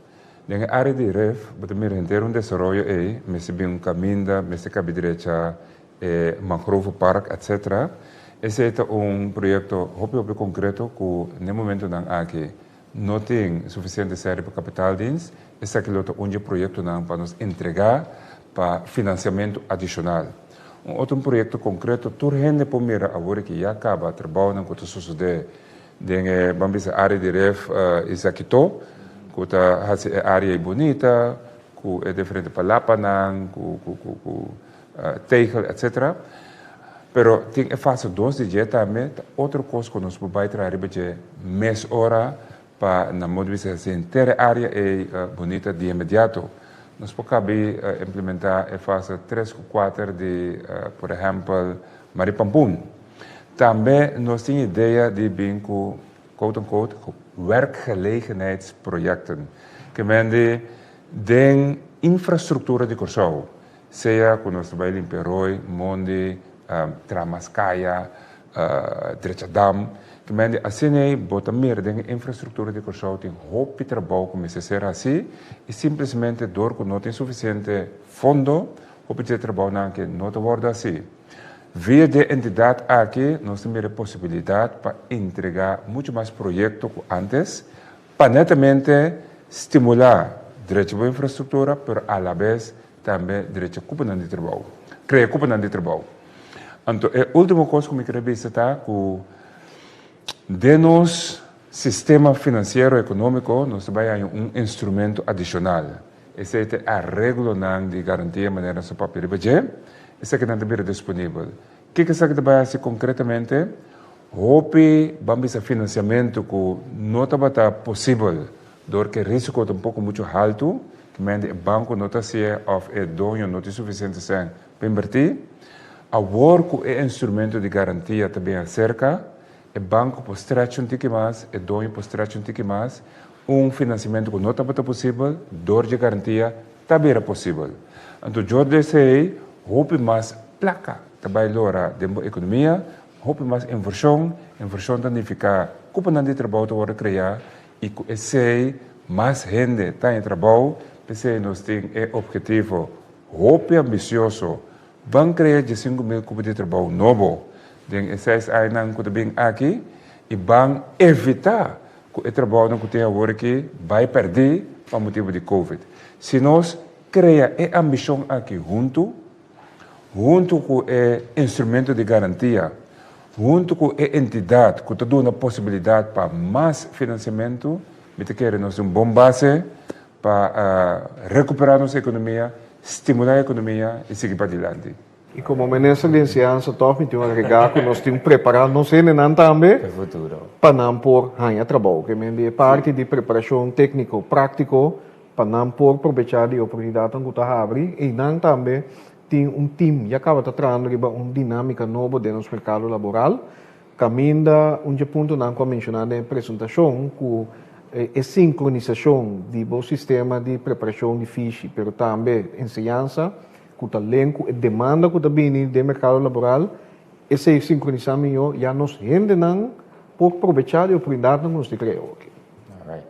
Den e área di Ref, bo ta mira henter un desaroyo ei, mester bin un kaminda, mester kabi drecha e mangrove park, etc. Esei ta un proyekto hopi hopi konkreto ku n'e momentonan aki no tin sufisiente sèri pa kapitaaldienst. Esaki lo ta un dje proyektonan pa nos entregá pa finansiamentu adishonal. Un otro proyekto konkreto tur hende por mira awor ki ya kaba trabounan ku ta sosodé den e ban bisa área di Ref Isakito ku ta hasi e área ei bunita ku e diferente palapanan ku ku ku ku tegel etcetera. Pero tin e fase dos di dje tambe ta otro kos ku nos por bai traha riba dje mes ora pa na modo bisa hasi henter e área ei bunita di inmediato. Nos por kabi implementá e fase tres ku kuater di por ehèmpel Maripampun. Tambe nos tin idea di bin ku quote unquote werkgelegenheidsprojecten ke men di den infrastruktura di Kòrsou, sea ku nos ta bai limpia roi, mondi, traha mas kaya, drecha dam, ke men di asina ei bo ta mira den e infrastruktura di Kòrsou tin hopi trabou ku mester ser hasi i simplemente dor ku no tin sufisiente fondo hopi dje trabounan aki no ta wòrdu hasi. Via di e entidat aki nos ta mira e posibilidat pa entregá muchu mas proyekto ku ántes pa netamente stimulá drecha bo infrastruktura pero alabes tambe drecha kuponan di trabou, krea kuponan di trabou. Anto e último kos ku mi kere bisa ta ku den nos sistema finansiero ekonómiko nos ta bai haña un instrumento adishonal. Esei ta e areglonan di garantia manera nos a papia riba dje. Esakinan ta bira disponibel. Kiko esaki ta bai hasi konkretamente? Hopi ban bisa finansiamentu ku no tabata posibel dor ku e risiko ta un poko muchu haltu, ku mente e banko no ta hasié òf e doño no tin sufisiente sèn pa inbertí. Awor ku e instrumento di garantia ta bin aserka, e banko por stretch un tiki mas, e doño por stretch un tiki mas, Un finansiamentu ku no tabata posibel dor dje garantia ta bira posibel. Anto djor di esei hopi mas plaka ta bai lora den bo ekonomia, hopi mas invershon, invershon ta nifiká kuponan di trabou ta wòrdu kreá i ku esei mas hende ta haña trabou, p'esei nos tin e ophetivo hopi ambisioso ban krea 15.000 kupo di trabou nobo den e seis añanan ku ta bin aki i ban evitá ku e trabounan ku tin awor aki bai pèrdí pa motibu di Covid. Si nos krea e ambishon aki huntu, huntu ku e instrumento di garantia, Huntu ku e entidat ku ta duna posibilidat pa mas finansiamentu, mi ta kere nos tin un bon base pa rekuperá nos ekonomia, stimulá e ekonomia i sigui padilanti. I komo minister di enseñansa tòg mi tin un agregá ku nos tin prepará nos hendenan tambe pa nan por haña trabou. Ke men di e parti di preparashon tékniko práktiko pa nan por probechá di e oportunidatnan ku ta habri. Einan tambe tin un tim ya kaba ta trahando riba un dinámika nobo den nos merkado laboral. Kaminda un dje puntonan ku a menshoná den e presentashon ku e sinkronisashon di bo sistema di preparashon di fishi pero tambe enseñansa ku ta len ku e demanda ku ta bini den merkado laboral, esei sinkronisá mihó ya nos hendenan por probechá di oportunidatnan ku nos tin krea awoki. Alright.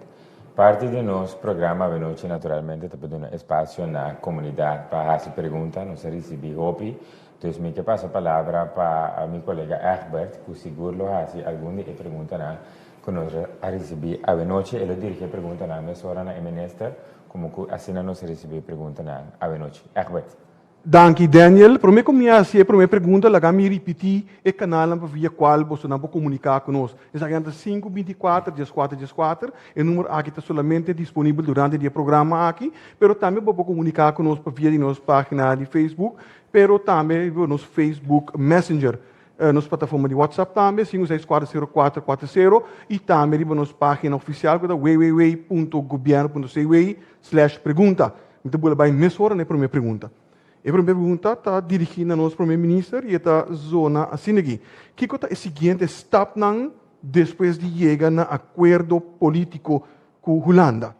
Parti di nos programa avenochi naturalmente ta pa duna espasio na komunidat pa hasi pregunta. Nos a risibí hopi. Dus mi ke pasa palabra pa mi kolega Egbert ku sigur lo hasi algun di e preguntanan ku nos a risibí awenochi. E lo dirigí e preguntanan mesora na e minister komo ku asina nos a risibí e preguntanan awenochi. Egbert. Danki Daniel. Promé ku mi hasi e promé pregunta laga mi ripití e kanalnan pa via kual bosonan por komuniká ku nos. Esakinan ta sinku binti kuater dies kuater dies kuater. E number aki ta solamente disponibel durante di e programa aki, pero tambe bo por komuniká ku nos pa via di nos página di Facebook Pero tambe riba nos Facebook Messenger, nos plataforma di WhatsApp tambe, 5640440, i tambe riba nos página ofisial ku ta www.gobierno.cw/pregunta. Mi ta bula bai mesora na e promé pregunta. E promé pregunta ta dirigí na nos Promé Minister i e ta zona asina aki, Kiko ta e siguiente stapnan despues di yega na akuerdo polítiko ku Hulanda?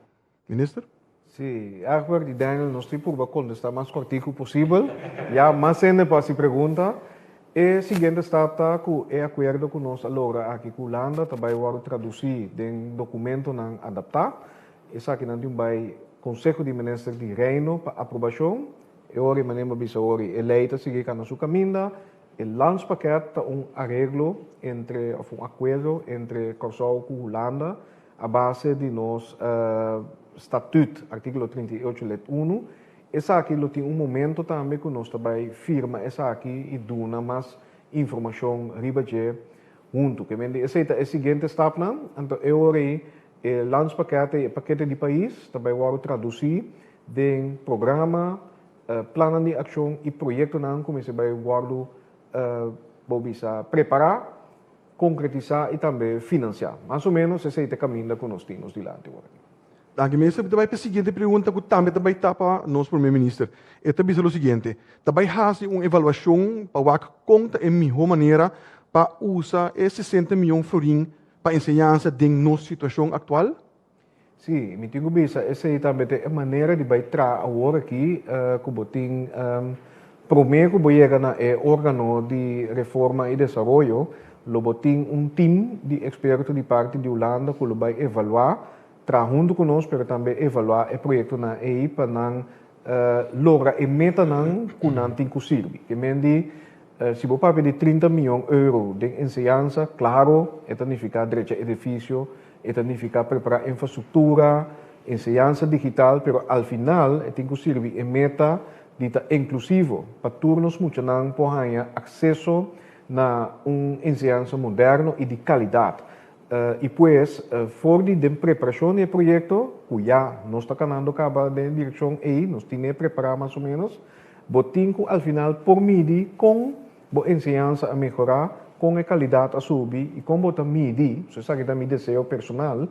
Minister? Sí, Egbert i Daniel, nos tin purba kontestá mas kòrtiku posibel. Ya mas hende por hasi pregunta. E siguiente stap ta ku e akuerdo ku nos a logra aki ku Hulanda ta bai wòrdu tradusí den dokumentonan adaptá. Esakinan tin bai Konseho di Minister di Reino pa aprobashon. E ora ei manera mi a bisa ora ei, e lei ta sigui kana su kaminda. E landspakket ta un areglo entre òf un akuerdo entre Kòrsou ku Hulanda A base di nos Statuut, artíkulo 38 lid unu, esaki lo tin un momento tambe ku nos ta bai firma esaki i duna mas informashon riba dje huntu. Ke men di esei ta e siguiente stapnan, anto e ora ei e landspakket ei, e pakete di pais, ta bai wòrdu tradusí den programa, plannan di akshon i proyektonan ku mester bai wòrdu bo bisa prepará. Konkretisá i tambe finansiá. Mas o ménos esei ta e kaminda ku nos tin nos dilanti awor aki. Danki minister. Mi ta bai pa e siguiente pregunta ku tambe ta bai ta pa nos prome minister. E ta bisa lo siguiente, Ta bai hasi un evaluashon pa wak kon ta e mihó manera pa usa e sesenta mion florin pa enseñansa den nos situashon aktual? Sí, mi tin ku bisa esei tambe ta e manera di bai traha awor aki ku bo tin promé ku bo yega na e órgano di reforma i desaroyo lo bo tin un tim di eksperto di parti di Hulanda ku lo bai evaluá, traha huntu ku nos pero tambe evaluá e proyektonan ei pa nan logra e metanan ku nan tin ku sirbi. Ke men di si bo papia di trinta mion euro den enseñansa, klaro e ta nifiká drecha edifisio, E ta nifiká prepará infrastruktura, enseñansa digital, pero al final e tin ku sirbi e meta di ta inklusivo pa tur nos muchanan por haña akseso na un enseñansa moderno i di kalidat. I pues, for di den preparashon di e proyekto, ku ya nos ta kanando kaba den e direkshon ei, nos tin e prepará mas o ménos, bo tin ku al final por midi kon Bo enseñansa a mehorá, kon e kalidat a subi i kon bo ta midi, so esaki ta mi deseo personal,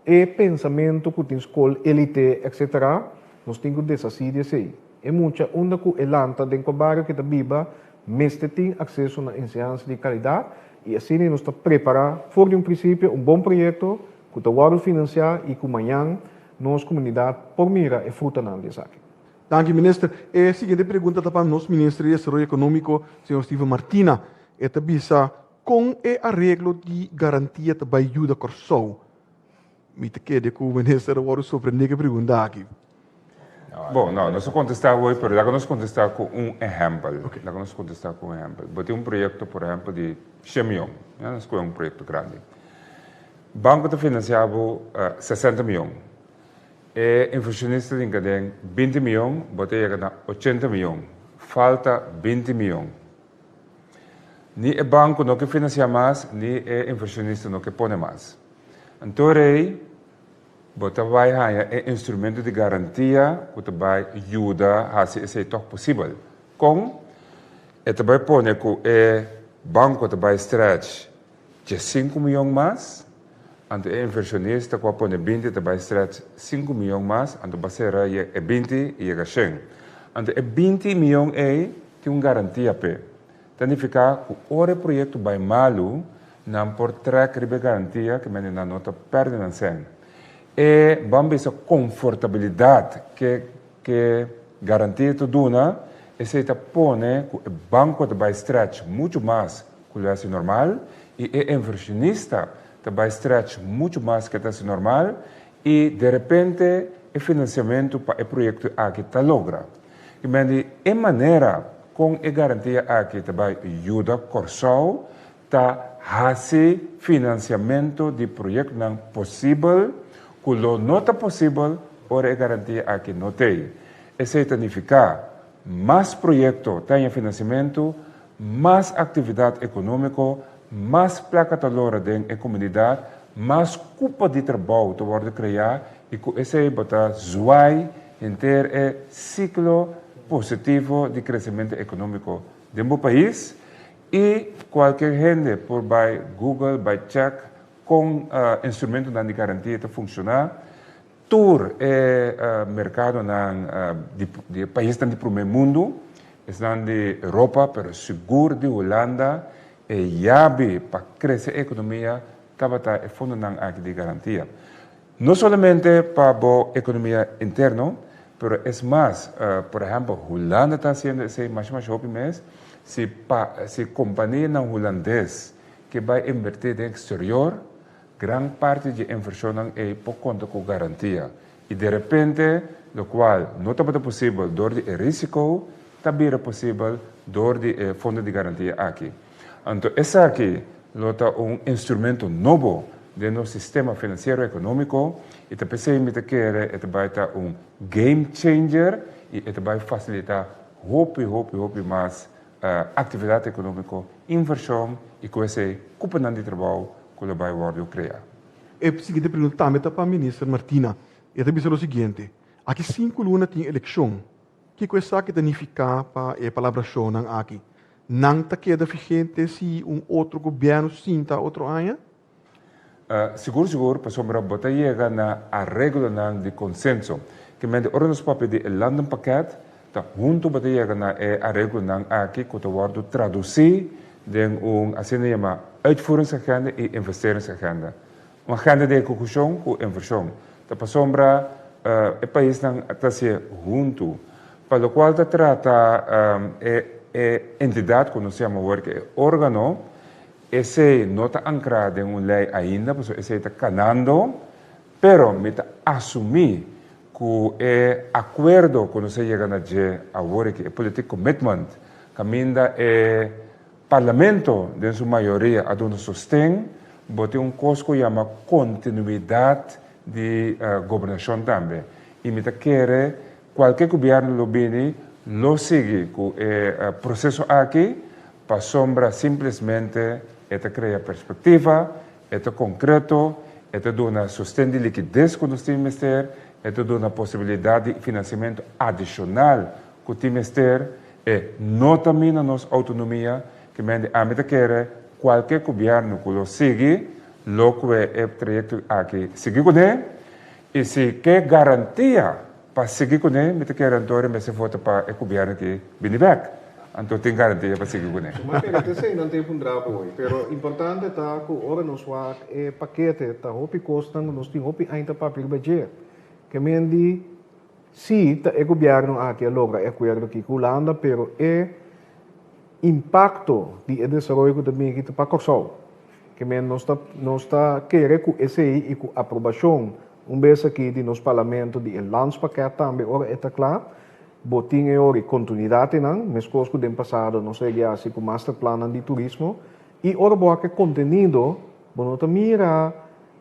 e pensamentu ku tin skol elite etc. Nos tin ku deshasí di esei. E mucha unda ku e lanta den kua bario ku e ta biba mester tin akseso na enseñansa di kalidat i asina nos ta prepará for di un prinsipio un bon proyekto ku ta wòrdu finansiá i ku mañan nos komunidat por mira e frutanan di esaki. Danki minister. E siguiente pregunta ta pa nos minister di Desaroyo Ekonómiko, señor Steven Martina. E ta bisa, Kon e areglo di garantia ta bai yuda Kòrsou? Mi ta kere ku minister a wòrdu sorprendé ku e pregunta aki. Bon, no, nos a kontestá awor, pero laga nos kontestá ku un ehèmpel. Laga nos kontestá ku un ehèmpel. Bo tin un proyekto, por ehèmpel, di shen mion. Ya, nos kohe un proyekto grandi. Banko ta finansiá bo sesenta mion. E inversionista tin kaden binti miyon, bo ta yega na ochenta miyon. Falta binti miyon. Ni e banko no ke finansiá mas, ni e invershonista no ke pone mas. Anto rei, bo ta bai haña e instrumento di garantia ku ta bai yuda hasi esei tòg posibel. Kon? E ta bai pone ku e banko ta bai stretch 15 mion mas, anto e invershonista ku a pone 20 ta bai stretch 5 mion mas, anto bo a sera e 20 i yega 100. Anto e 20 mion ei tin un garantia p'e. Ta nifiká ku ora e proyekto bai malu, nan por trèk riba e garantia ku mende nan no ta pèrdè nan sèn. E ban bisa konfortabilidat ke ke garantia ta duna, esei ta pone ku e banko ta bai stretch muchu mas ku lo hasi normal i e invershonista ta bai stretch muchu mas ke ta hasi normal i derepente e finansiamentu pa e proyekto aki ta logra. I men di e manera kon e garantia aki ta bai yuda Kòrsou ta hasi finansiamentu di proyektonan posibel ku lo no ta posibel ora e garantia aki no t'ei. Esei ta nifiká mas proyekto ta haña finansiamentu, mas aktividat ekonómiko, mas plaka ta lora den e komunidat, mas kupa di trabou ta wòrdu kreá i ku esei bo ta zwaai henter e siklo positivo di kresementu ekonómiko den bo pais. I kualke hende por bai Google bai chèk kon instrumentonan di garantia ta funshoná. Tur e merkadonan di e paisnan di promé mundu, esnan di Europa pero sigur di Hulanda, e yabi pa krese e ekonomia tabata e fondonan aki di garantia. No solamente pa bo ekonomia interno, pero es mas, por ehèmpel Hulanda ta hasiendo esei masha masha hopi mes, si pa si kompanianan hulandes ke bai invertí den eksterior, Gran parti dje invershonnan ei por konta ku garantia i derepente lokual no tabata posibel dor di e risiko ta bira posibel dor di e fondo di garantia aki. Anto esaki lo ta un instrumento nobo den nos sistema finansiero ekonómiko i ta p'esei mi ta kere e ta bai ta un game changer i e ta bai fasilitá hopi hopi hopi mas aktividat ekonómiko, invershon i ku esei kuponan di trabou ku lo bai wòrdu kreá. E siguiente pregunta tambe ta pa Minister Martina. E ta bisa lo siguiente, Aki sinku luna tin elekshon. Kiko esaki ta nifiká pa e palabrashonnan aki? Nan ta keda vigente si un otro gobièrnu sinta otro aña? Sigur sigur, pasobra bo ta yega na areglonan di konsenso. Kimente ora nos papia di e landenpakket, ta huntu bo ta yega na e areglonan aki ku ta wòrdu tradusí den un asina yamá uitvoeringsagenda i investeringsagenda. Un agenda di ehekushon ku invershon. Ta pasobra e paisnan ta hasié huntu. Pa lokual ta trata e entidat ku nos yama awor ku e órgano, Esei no ta ankrá den un lei ainda, pasobra esei ta kanando, pero mi ta asumí ku e akuerdo ku nos a yega na dje awor aki, e politiek commitment, kaminda e Parlamento den su mayoria a duna sosten, bo tin un kos ku yama kontinuidat di gobernashon tambe. I mi ta kere kualke gobièrnu lo bini lo sigui ku e proseso aki, Pasobra simplesmente e ta krea perspektiva, e ta konkreto, e ta duna sosten di likides ku nos tin mester, e ta duna posibilidat di finansiamentu adishonal ku tin mester, e no ta mina nos outonomia, ke mende ami ta kere kualke gobièrnu ku lo sigui lo kue e trayekto aki sigui kuné, i si ke garantia Pa sigui kuné mi ta kere anto ora mester vota pa e gobièrnu ki bini bèk. Anto tin garantia pa sigui kuné. Ma kere te esei nan tin fundra pa hoy. Pero importante ta ku ora nos wak e pakete ta hopi kosnan ku nos tin hopi aña ta papia riba dje. Ke men di si ta e gobièrnu aki a logra e akuerdo aki ku Hulanda pero e impakto di e desaroyo ku ta bini aki ta pa Kòrsou. Ke men nos ta nos ta kere ku esei i ku aprobashon Un bes aki di nos Parlamento di e landspakket tambe ora e ta kla, bo tin e ora e kontinuidatnan, meskos ku den pasado nos a yega hasi ku masterplannan di turismo, i ora bo wak e kontenido, bo no ta mira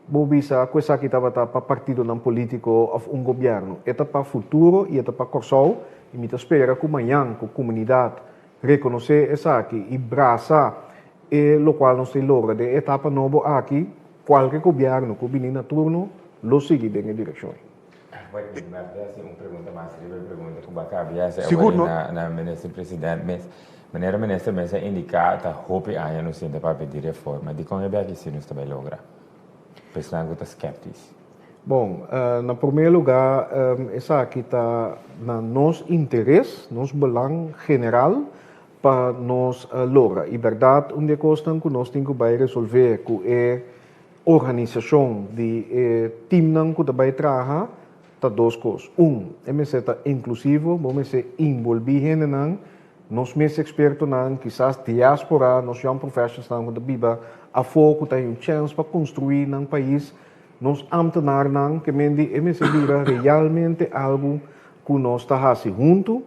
bo bisa ku esaki tabata pa partidonan polítiko òf un gobièrnu. E ta pa futuro i e ta pa Kòrsou i mi ta spera ku mañan ku komunidat rekonosé esaki i brasa. E lokual nos tin logra den e etapa nobo aki, kualke gobièrnu ku bini na turno lo sigui den e direkshon ei. Bueno, mi mester hasi un pregunta mas riba e pregunta ku bo a kaba di hasi awor na na Minister President mes. Manera Minister mes a indiká ta hopi aña nos sinta papia di reforma. Dikon e beki si nos ta bai logra? Pa esnan ku ta skeptis. Bon, na promé lugá esaki ta na nos interes, nos belang general pa nos logra. I bèrdat un di e kosnan ku nos tin ku bai resolvé ku e organisashon di e timnan ku ta bai traha ta dos kos. Un, e mester ta inklusivo, bo mester inbolbí hendenan, nos mes ekspertonan, kisas diaspora, nos young professionalsnan ku ta biba afó ku ta haña un chèns pa konstruí nan pais, nos ámtenarnan, ke men di e mester bira realmente algu ku nos ta hasi huntu.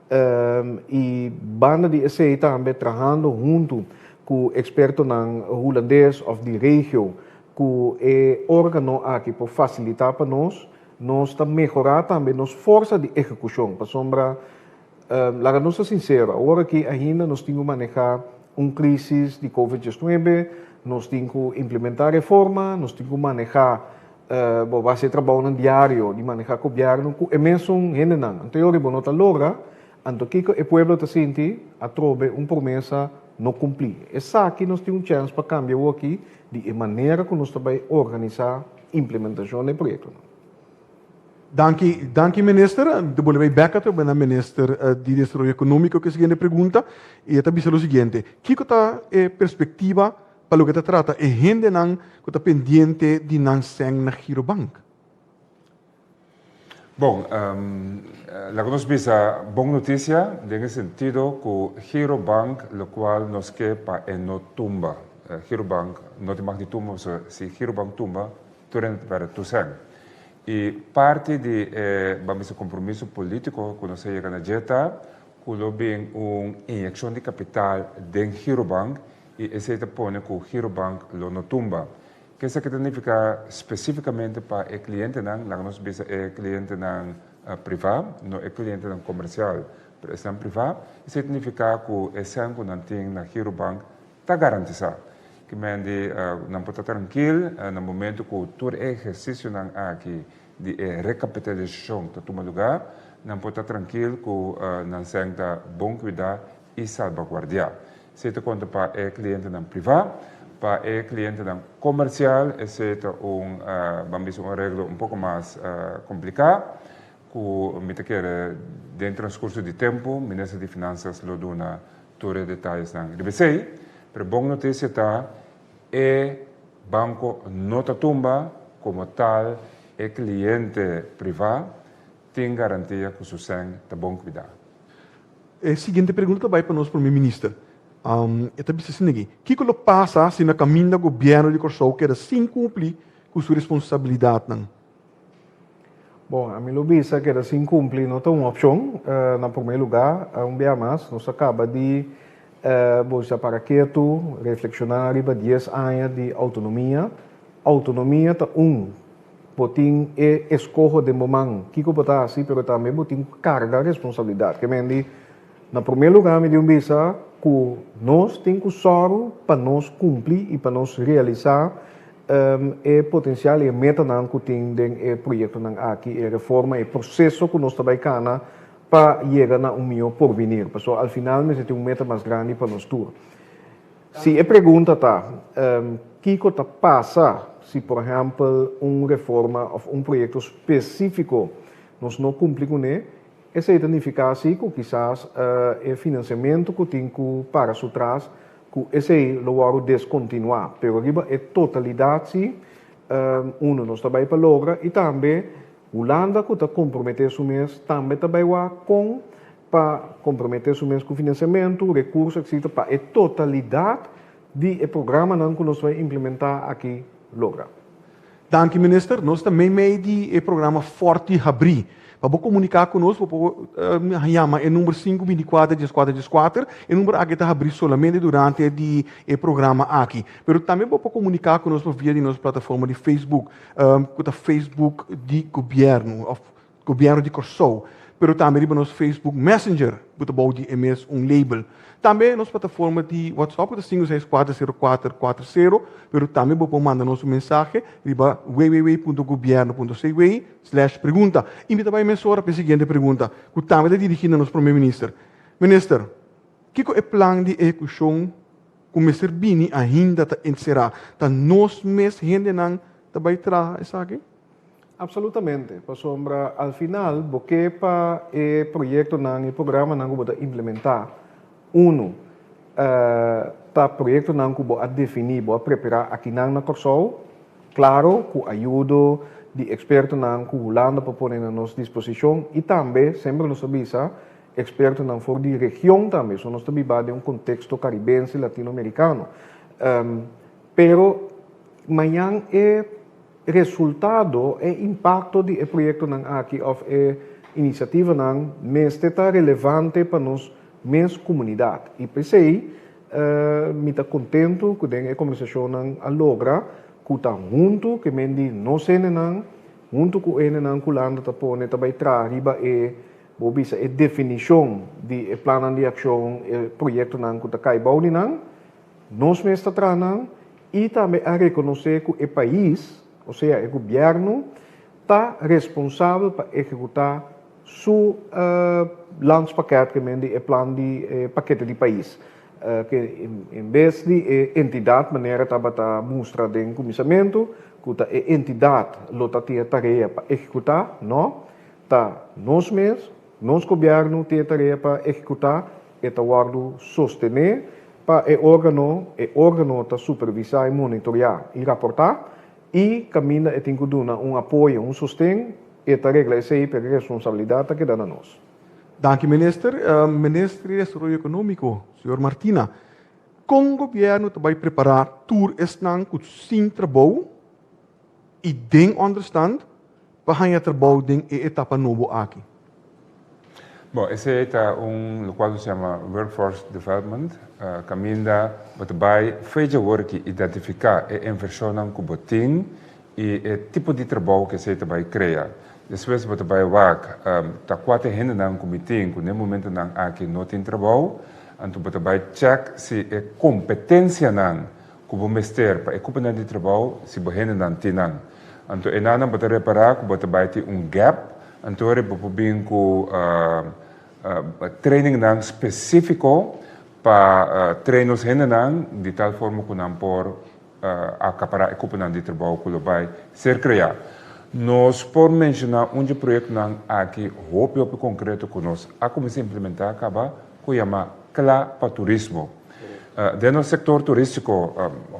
I banda di esei tambe trahando huntu ku ekspertonan hulandes òf di regio ku e órgano aki por fasilitá pa nos, nos ta mehorá tambe nos forsa di ehekushon. Pasobra, laga nos ta sinsero, awor aki ainda nos tin ku manehá un krísis di Covid diesnuebe, nos tin ku implementá reforma, nos tin ku manehá Bo basa e trabounan diario di maneha gobièrnu ku e mesun hendenan. Anto yori bo no ta logra, anto kiko e pueblo ta sinti? Atrobe un promesa no kumplí. Esaki nos tin un chèns pa kambia awoki di e manera ku nos ta bai organisá implementashon di e proyektonan. Danki, danki minister. Mi ta bolbe bai bèk atrobe na minister di Desaroyo Ekonómiko ku e siguiente pregunta i e ta bisa lo siguiente, Kiko ta e perspektiva Pa loke ta trata e hendenan ku ta pendiente di nan sèn na Girobank. Bon, laga nos bisa bon notisia den e sentido ku Girobank lokual nos ke pa e no tumba. Girobank no tin mag di tumba pasobra si Girobank tumba tur hende ta pèrdè tur sèn. I parti di e ban bisa kompromiso polítiko ku nos a yega na dje ta ku lo bin un inyekshon di kapital den Girobank i esei ta pone ku Girobank lo no tumba. Ke esaki ta nifiká spesífikamente pa e klientenan? Laga nos bisa e klientenan privá, no e klientenan komersial, pero esnan privá. Esei ta nifiká ku e sèn ku nan tin na Girobank ta garantisá. Ke men di nan por ta trankil na momentu ku tur e ehersisionan aki di e rekapitalisashon ta tuma lugá, nan por ta trankil ku nan sèn ta bon kuidá i salbaguardiá. Esei ta konta pa e klientenan privá. Pa e klientenan komersial esei ta un, ban bisa un areglo un poko mas kompliká ku mi ta kere den transkurso di tempu Minister di Finansas lo duna tur e detayesnan riba esei. Pero bon notisia ta e banko no ta tumba, komo tal e kliente privá tin garantia ku su sèn ta bon kuidá. E siguiente pregunta ta bai pa nos Prome Minister. E ta bisa asina aki, Kiko lo pasa si na kaminda gobièrnu di Kòrsou keda sin kumpli ku su responsabilidatnan? Bon, ami lo bisa keda sin kumpli no ta un opshon. Na promé lugá, un bia mas, nos a kaba di bolsa para ketu, reflekshoná riba dies aña di outonomia. Outonomia ta un Bo tin e eskoho den bo man kiko bo ta hasi, pero tambe bo tin ku karga responsabilidat. Ke men di, na promé lugá mi tin bisa ku nos tin ku sòru pa nos kumpli i pa nos realisá e potensial i e metanan ku tin den e proyektonan aki, e reforma, e proseso ku nos ta bai kana pa yega na un mihó porvenir. Pasobra al final mester tin un meta mas grandi pa nos tur. Si e pregunta ta, kiko ta pasa si por ehèmpel un reforma òf un proyekto spesífiko nos no kumpli kuné, esei ta nifiká si ku kisas e finansiamentu ku tin ku para su tras ku esei lo wòrdu deskontinuá. Pero riba e totalidat si, unu nos ta bai pa logra i tambe Hulanda ku ta komprometé su mes tambe ta bai wak kon pa komprometé su mes ku finansiamentu, rekurso etc. Pa e totalidat di e programanan ku nos bai implementá aki logra. Danki Minister. Nos ta meimei di e programa Forti Habrí. Pa bo komuniká ku nos bo por yama e number sinku binti kuater dies kuater dies kuater. E number aki ta habrí solamente durante di e programa aki. Pero tambe bo por komuniká ku nos por via di nos plataforma di Facebook ku ta Facebook di Gobièrnu òf Gobièrnu di Kòrsou. pero tambe riba nos Facebook Messenger ku ta bou di e mes un label. Tambe nos plataforma di WhatsApp ku ta sinku seis kuater sero kuater kuater sero, pero tambe bo por manda nos un mensahe riba www.gobierno.cw slash pregunta. I mi ta bai mesora pa e siguiente pregunta ku tambe ta dirigí na nos Prome Minister. Minister, kiko e plan di ehekushon ku mester bini ainda ta enserá? Ta nos mes hendenan ta bai traha esaki? Absolutamente, pasobra al final bo ke pa e proyektonan i programanan ku bo ta implementá, unu, ta proyektonan ku bo a definí, bo a prepará akinan na Kòrsou, klaro ku ayudo di ekspertonan ku Hulanda por pone na nos disposishon i tambe, semper nos ta bisa, ekspertonan for di region tambe, so nos ta biba den un konteksto karibense, latinoamerikano. Pero mañan e Resultado, e impakto di e proyektonan aki òf e inisiativanan mester ta relevante pa nos mes komunidat. I p'esei mi ta kontentu ku den e kombersashonnan a logra ku ta huntu ke men di nos hendenan, huntu ku hendenan ku Hulanda ta pone ta bai traha riba e, bo bisa, e definishon di e plannan di akshon, e proyektonan ku ta kai bou di nan. Nos mes ta traha nan i tambe a rekonosé ku e pais, osea e gobièrnu, ta responsabel pa ehekutá su landspakket, ke men di e plan di e pakete di pais. Ke en bes di e entidat manera tabata mustra den kuminsamentu ku ta e entidat lo ta tin e tarea pa ehekutá, no, ta nos mes, nos gobièrnu tin e tarea pa ehekutá, e ta wòrdu sostené pa e órgano, e órgano ta supervisá i monitoreá i raportá, i kaminda e tin ku duna un apoyo, un sosten, e ta regla esei, pero e responsabilidat ta keda na nos. Danki Minister. Minister di Desaroyo Ekonómiko, señor Martina, kon gobièrnu ta bai prepará tur esnan ku sin trabou i den ònderstand pa haña trabou den e etapa nobo aki? Bon, esei ta un lokual nos yama workforce development, kaminda bo ta bai fecha wor ki identifiká e invershonnan ku bo tin i e tipo di trabou ku esei ta bai krea. Despues bo ta bai wak ta kua ta e hendenan ku mi tin ku na e momentunan aki no tin trabou, anto bo ta bai chèk si e kompetensianan ku bo mester pa e kuponan di trabou si bo hendenan tin nan. Anto e nannan bo ta repará ku bo ta bai tin un gap, anto ora bo por bin ku trainingnan spesífiko pa train nos hendenan di tal forma ku nan por akapará e kuponan di trabou ku lo bai ser kreá. Nos por menshoná un dje proyektonan aki hopi hopi konkreto ku nos a kuminsá implementá kaba ku yama Kla pa Turismo. Den nos sektor turístiko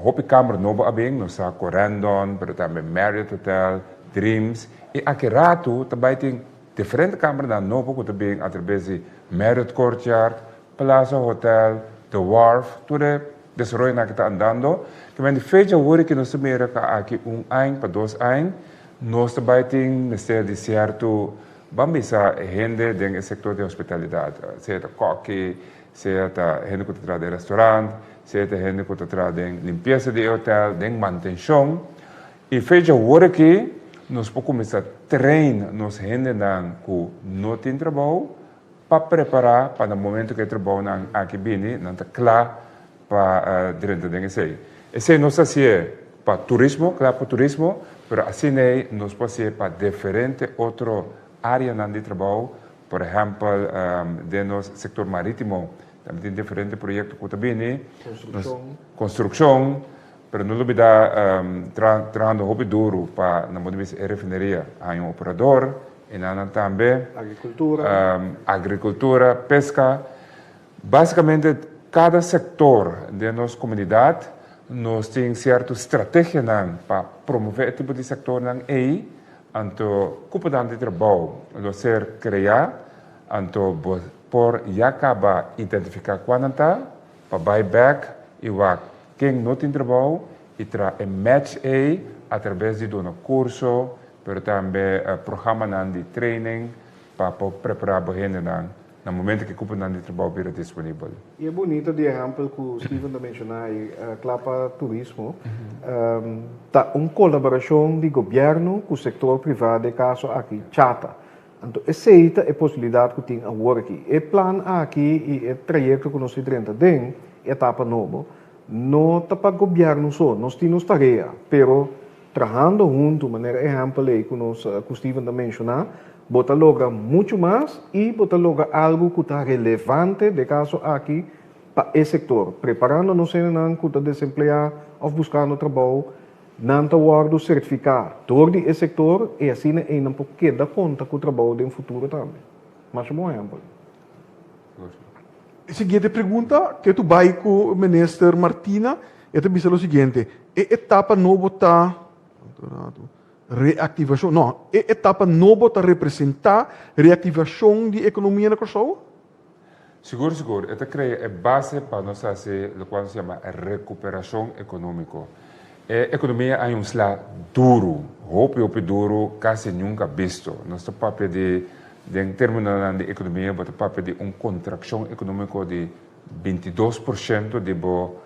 hopi kamer nobo a bin, nos sa Corendon, pero tambe Marriott Hotel, Dreams i aki ratu ta bai tin diferente kamernan nobo ku ta bin atrabes di Marriott Courtyard, Plaza Hotel, The Wharf, tur e desaroyonan aki ta andando. Ke men di fecha awor ki nos ta mira ku aki un añ pa dos añ nos ta bai tin mester di sierto ban bisa hende den e sektor di hospitalidat, sea ta kòki, Sea ta hende ku ta traha den restaurant, sea ta hende ku ta traha den limpiesa di e hotel, den mantenshon. I fecha awor aki nos por kuminsá train nos hendenan ku no tin trabou pa prepará pa na momento ku e trabounan aki bini nan ta kla pa drenta den esei. Esei nos ta hasié pa turismo, kla pa turismo, pero asin'ei nos por hasié pa diferente otro áreanan di trabou. Por ehèmpel, den nos sektor marítimo tambe tin diferente proyekto ku ta bini. Konstrukshon. Konstrukshon, pero no lubidá trahando hopi duru pa na modo di bisa e refineria haña un operador, e nannan tambe. Agrikultura. Agrikultura, peska. Básikamente kada sektor den nos komunidat nos tin sierto strategianan pa promové e tipo di sektornan ei. Anto kuponan di trabou lo ser kreá, anto bo por ya kaba identifiká kua nan ta, pa bai bèk i wak ken no tin trabou i traha e match ei atrabes di duna kurso, pero tambe programanan di training pa por prepará bo hendenan na momento ku e kuponan di trabou bira disponibel. I e bunita di ehèmpel ku Steven ta menshoná ei, kla pa turismo, ta un kolaborashon di gobièrnu ku sektor privá, den e kaso aki Chata. Anto esei ta e posibilidat ku tin awor aki. E plan aki i e trayekto ku nos ta drenta den e etapa nobo no ta pa gobièrnu so, nos tin nos tarea, pero trahando huntu, manera ehèmpel ei ku nos ku Steven ta menshoná, bo ta logra muchu mas i bo ta logra algu ku ta relevante, den e kaso aki, pa e sektor. Preparando nos hendenan ku ta desempleá òf buskando trabou, Nan ta wòrdu sertifiká dor di e sektor i asina ei nan por keda konta ku trabou den futuro tambe. Masha bon ehèmpel. E siguiente pregunta ke tu bai ku Minister Martina, e ta bisa lo siguiente, e etapa nobo ta reaktivashon, no, e etapa nobo ta representá reaktivashon di ekonomia na Kòrsou? Sigur sigur, e ta krea e base pa nos hasi lokual nos yama rekuperashon ekonómiko. E ekonomia a haña un sla duru, hopi hopi duru, kasi nunka bisto. Nos ta papia di, den términonan di ekonomia bo ta papia di un kontrakshon ekonómiko di 22% di bo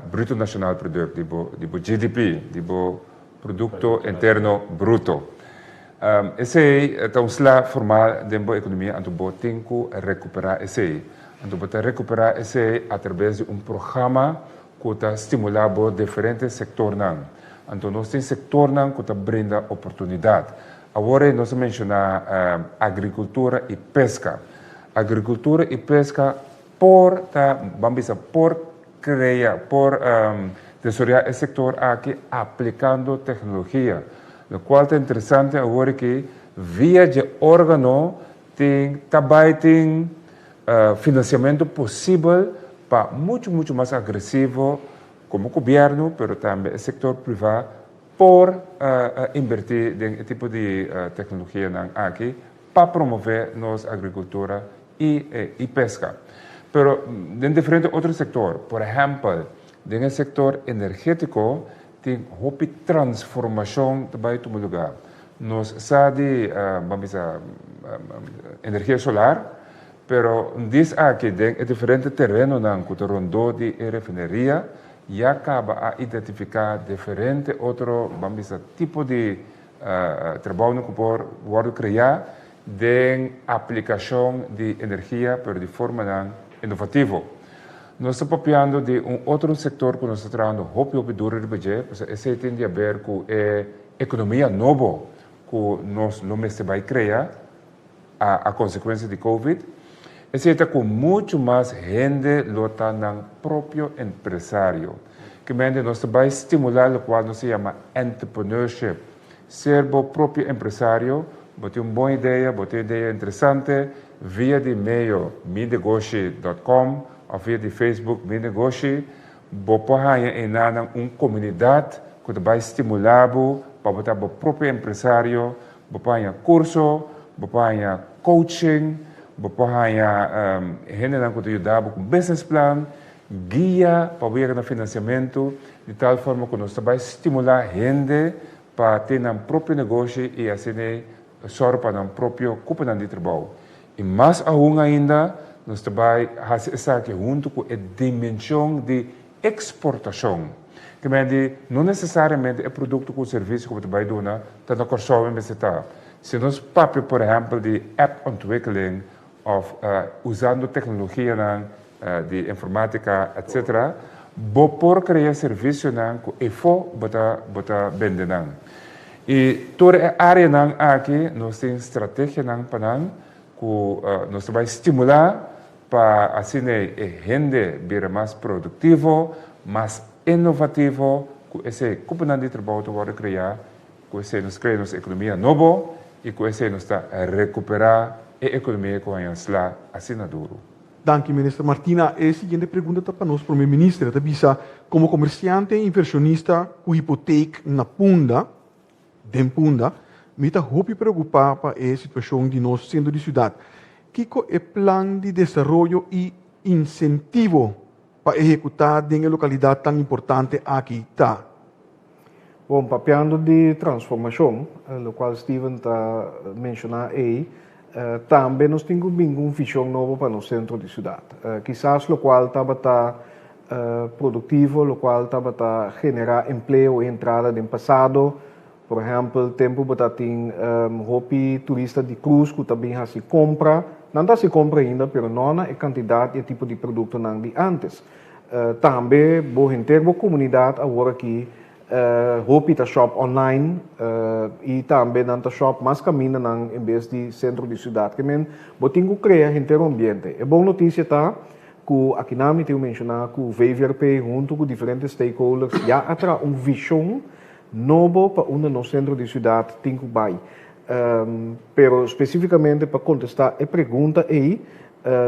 Bruto Nationaal Product, di bo di bo GDP, di bo Produkto Interno Bruto. Esei ta un sla formal den bo ekonomia anto bo tin ku rekuperá esei. Anto bo ta rekuperá esei atrabes di un programa ku ta stimulá bo diferente sektornan. Anto nos tin sektornan ku ta brinda oportunidat. Awor ei nos a menshoná agrikultura i peska. Agrikultura i peska por ta, ban bisa, por krea, por desaroyá e sektor aki aplikando teknologia. Lokual ta interesante awor aki via dje órgano tin ta bai tin finansiamentu posibel pa muchu muchu mas agresivo komo gobièrnu pero tambe e sektor privá por inbertí den e tipo di teknologianan aki pa promové nos agrikultura i i peska. Pero den diferente otro sektor, por ehèmpel den e sektor energétiko tin hopi transformashon ta bai tuma lugá. Nos sa di ban bisa energia solar, pero un dis aki den e diferente terenonan ku ta rondó di e refineria ya kaba a identifiká diferente otro ban bisa tipo di trabounan ku por wòrdu kreá den aplikashon di energia pero di formanan inovativo. Nos ta papiando di un otro sektor ku nos ta trahando hopi hopi duru riba dje, pasobra esei tin di haber ku e ekonomia nobo ku nos lo mester bai krea a konsekuensia di Covid. Esei ta ku muchu mas hende lo ta nan propio empresario. Kimente nos ta bai stimulá lokual nos ta yama entrepreneurship. Ser bo propio empresario, bo tin un bon idea, bo tin un idea interesante, via di meio minegoshi dot com of via di Facebook minegoshi, bo por haña enanan un komunidat ku ta bai stimulá bo pa bo ta bo propio empresario, bo por haña kurso, bo por haña coaching, bo por haña hendenan ku ta yuda bo ku business plan, Guia pa bo yega na finansiamentu di tal forma ku nos ta bai stimulá hende pa tin nan propio negoshi i asina ei sòru pa nan propio kuponan di trabou. I mas aun ainda nos ta bai hasi esaki huntu ku e dimenshon di eksportashon. Ke men di no nesesariamente e produkto ku servisio ku bo ta bai duna ta na Kòrsou e mester ta. Si nos papia por ehèmpel di app ontwikkeling òf usando teknologianan di informátika etc. Bo por krea servisionan ku efo bo ta bo ta bende nan. I tur e áreanan aki nos tin strategianan pa nan ku nos ta bai stimulá pa asina e hende bira mas produktivo, mas inovativo, ku esei kuponan di trabou ta wòrdu kreá, ku esei nos krea nos ekonomia nobo i ku esei nos ta rekuperá e ekonomia ku haña sla asina duru. Danki, Minister Martina. E siguiente pregunta ta pa nos Prome Minister. E ta bisa, Komo komersiante i invershonista ku hipotek na Punda, den Punda, mi ta hopi preokupá pa e situashon di nos sentro di siudat. Kiko e plan di desaroyo i insentivo pa ehekutá den e lokalidat tan importante aki ta? Bon, papiando di transformashon, lokual Steven ta menshoná ei, tambe nos tin ku bin ku un vishon nobo pa nos sentro di siudat. Kisas lokual tabata produktivo, lokual tabata generá empleo i entrada den pasado, Por ehèmpel, tempu bo ta tin hopi turista di krus ku ta bin hasi kompra. Nan ta hasi kompra ainda, pero no na e kantidat i e tipo di produktonan di ántes. Tambe bo henter bo komunidat awor aki hopi ta shòp online i tambe nan ta shòp mas kamindanan en bes di sentro di siudat. Ke men bo tin ku krea henter un ambiente. E bon notisia ta ku akinan mi tin menshoná ku VVRP huntu ku diferente stakeholders ya a traha un vishon nobo pa unda nos sentro di siudat tin ku bai. Pero spesífikamente pa kontestá e pregunta ei,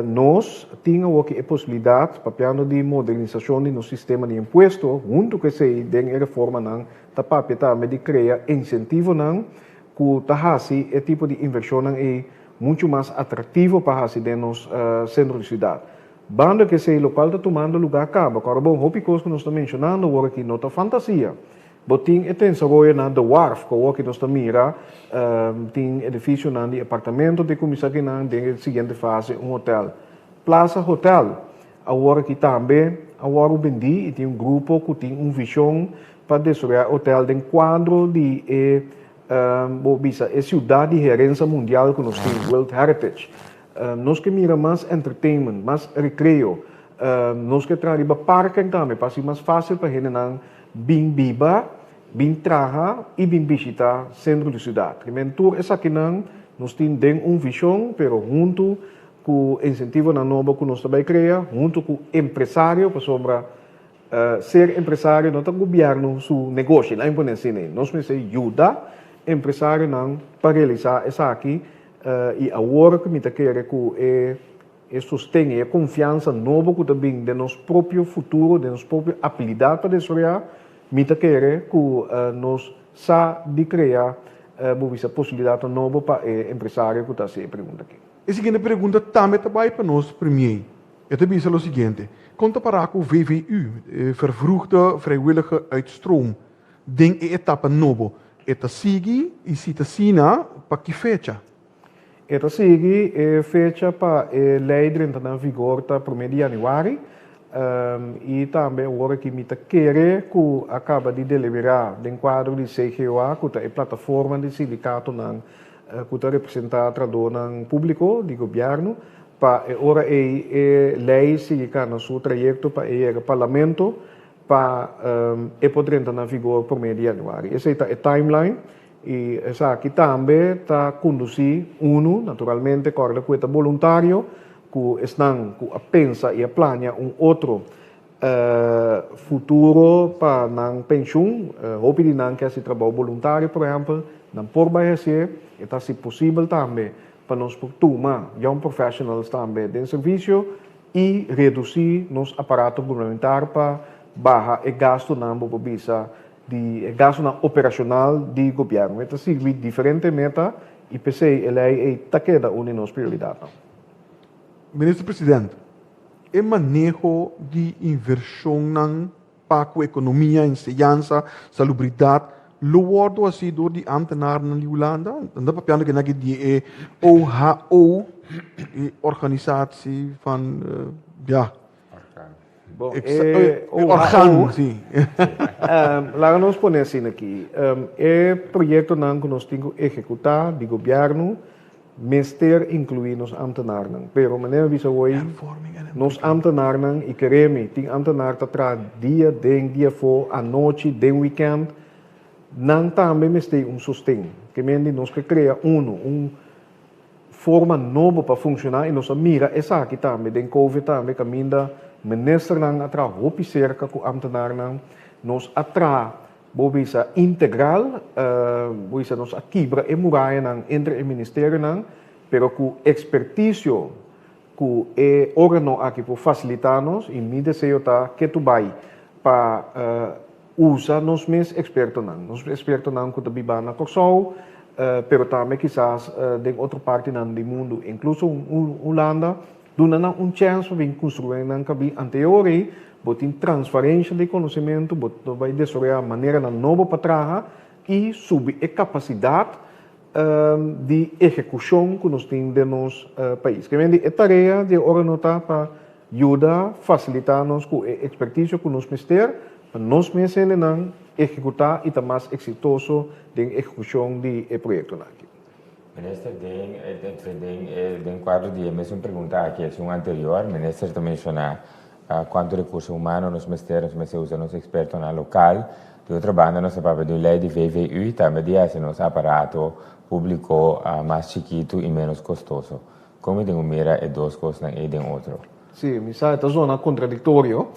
nos tin awoki e posibilidat, papiando di modernisashon di nos sistema di impuesto, huntu ku esei den e reformanan ta papia tambe di krea insentivonan ku ta hasi e tipo di invershonnan ei muchu mas atraktivo pa hasi den nos sentro di siudat. Banda ku esei lokual ta tumando lugá kaba, ku ora bon hopi kos ku nos ta menshonando awor aki no ta fantasia. Bo tin e tensaroyonan The Wharf ku awor aki nos ta mira tin edifisionan di apartamento ta kuminsá akinan den e siguiente fase un hotel. Plaza Hotel awor aki tambe a wòrdu bendí i tin un grupo ku tin un vishon pa desaroyá e hotel den kuadro di e bo bisa e siudat di herensa mundial ku nos tin, World Heritage. Nos ke mira mas entertainment, mas rekreo. Nos ke traha riba parken tambe pa hasi mas fásil pa hendenan bin biba, bin traha i bin bishita sentro di siudat. Primer tur esakinan nos tin den un vishon, pero huntu ku insentivonan nobo ku nos ta bai krea, huntu ku empresario, pasobra ser empresario no ta gobièrnu su negoshi, laga mi pone asina ei. Nos mester yuda empresarionan pa realisá esaki i awor ku mi ta kere ku e E sosten i e konfiansa nobo ku ta bin den nos propio futuro, den nos propio abilidat pa desaroyá, mi ta kere ku nos sa di krea, bo bisa, posibilidatnan nobo pa e empresario ku ta hasi e pregunta aki. E siguiente pregunta tambe ta bai pa nos premier. E ta bisa lo siguiente, Kon ta pará ku VVU, Vervroegde Vrijwillige Uitstroom, den e etapa nobo? E ta sigui i si ta asina, pa ki fecha? E ta sigui e fecha pa e lei drenta na vigor ta promé di yanüari i tambe awor aki mi ta kere ku a kaba di deliberá den kuadro di CGOA ku ta e plataforma di sindikatonan ku ta representá trahadónan públiko di gobièrnu pa e ora ei e lei sigui kana su trayekto pa e yega parlamento pa e por drenta na vigor promé di yanüari. Esei ta e timeline. I esaki tambe ta kondusí unu, naturalmente, kòrda ku e ta boluntario, ku esnan ku a pensa i a plania un otro futuro pa nan penshun. Hopi di nan ke hasi trabou boluntario, por ehèmpel, nan por bai hasié. E ta hasi posibel tambe pa nos por tuma young professionals tambe den servisio i redusí nos aparato gubernamental pa baha e gastunan, bo por bisa, di e gastunan operashonal di gobièrnu. E ta sirbi diferente meta i p'esei e lei ei ta keda un di nos prioridatnan. Minister President, e maneho di invershonnan pa ku ekonomia, enseñansa, salubridat lo wòrdu hasi dor di ámtenarnan di Hulanda? Nan ta papiando kinan aki di e OHO, e organisatie van, ja. Bon, e orgaan, si. Laga nos pone asina aki. E proyektonan ku nos tin ku ehekutá di gobièrnu mester inkluí nos ámtenarnan. Pero manera mi bisa hoy, nos ámtenarnan, i kere mi, tin ámtenar ta traha dia den, dia afó, anochi, den wikènt, nan tambe mester un sosten. Ke men di nos ke krea unu, un forma nobo pa funciona y nos a mira esaki tambe den covid tambe caminda ministernan a traha hopi cerca cu ambtenarnan, nos a traha bo bisa integral, bo bisa nos a kibra e murayanan entre e ministerionan pero cu experticio cu e organo aki por facilita nos y mi deseo ta ke tu bay pa usa nos mes expertonan, nos expertonan cu ta biba na Corsou pero tambe kisas den otro partinan di mundo incluso Hulanda, duna nan un chens pa bin construi nan cabin anteor ey bo tin transparencia di conocimento, bo ta bay desaroya maneranan nobo pa traha y subi e capacidad di ehekushon ku nos tin den nos pais. Ke men di e tarea di e órgano ta pa yuda fasilitá nos ku e ekspertisio ku nos mester pa nos mes hendenan ehekutá i ta mas eksitoso den ehekushon di e proyektonan aki. Minister, den den den kuadro di e mesun pregunta aki esun anterior, minister ta menshoná kuantu rekurso humano nos mester, nos mester usa nos ekspertonan lokal. Di otro banda nos ta papia di un lei di VVU, tambe di hasi nos aparato públiko mas chikitu i ménos kostoso. Kon mi tin ku mira e dos kosnan ei den otro? Sí, mi sa e ta zona kontradiktorio.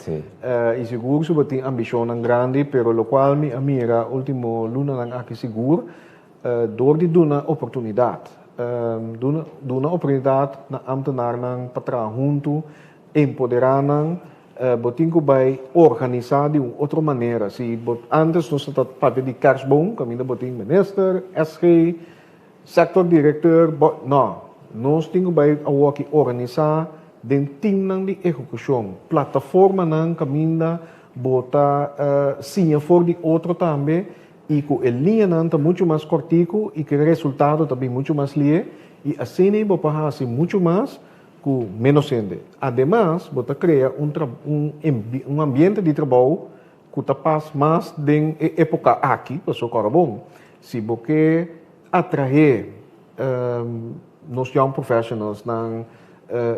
I sigur si bo tin ambishonnan grandi, pero lokual mi a mira último lunanan aki sigur, dor di duna oportunidat, duna duna oportunidat na ámtenarnan pa traha huntu, empoderá nan, bo tin ku bai organisá di un otro manera. Si bo ántes nos ta papia di kerstboom, kaminda bo tin minister, SG, Sector directeur, bo, no, nos tin cu bay awoki organisa den teamnan di ehecucion, plataformanan caminda bo ta siña for di otro tambe y cu e liñanan ta mucho mas cortico y cu e resultado ta bin mucho mas lie y asina bo por haci mucho mas cu menos hende. Ademas bo ta crea un un ambiente di trabou ku ta pas mas den e époka aki, pasobra kòrda bon, si bo ke atraé nos young professionals nan,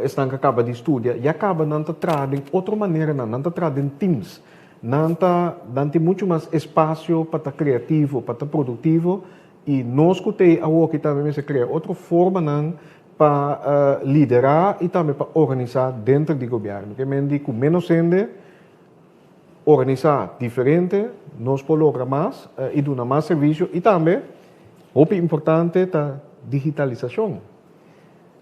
esnan ku a kaba di studia, ya kaba nan ta traha den otro maneranan, nan ta traha den teams, nan ta nan tin muchu mas espasio pa ta kreativo, pa ta produktivo, i nos ku ta ei awoki tambe mester krea otro formanan pa liderá i tambe pa organisá denter di gobièrnu. Ke men di ku ménos hende, Organisá diferente, nos por logra mas i duna mas servisio i tambe, hopi importante ta digitalisashon.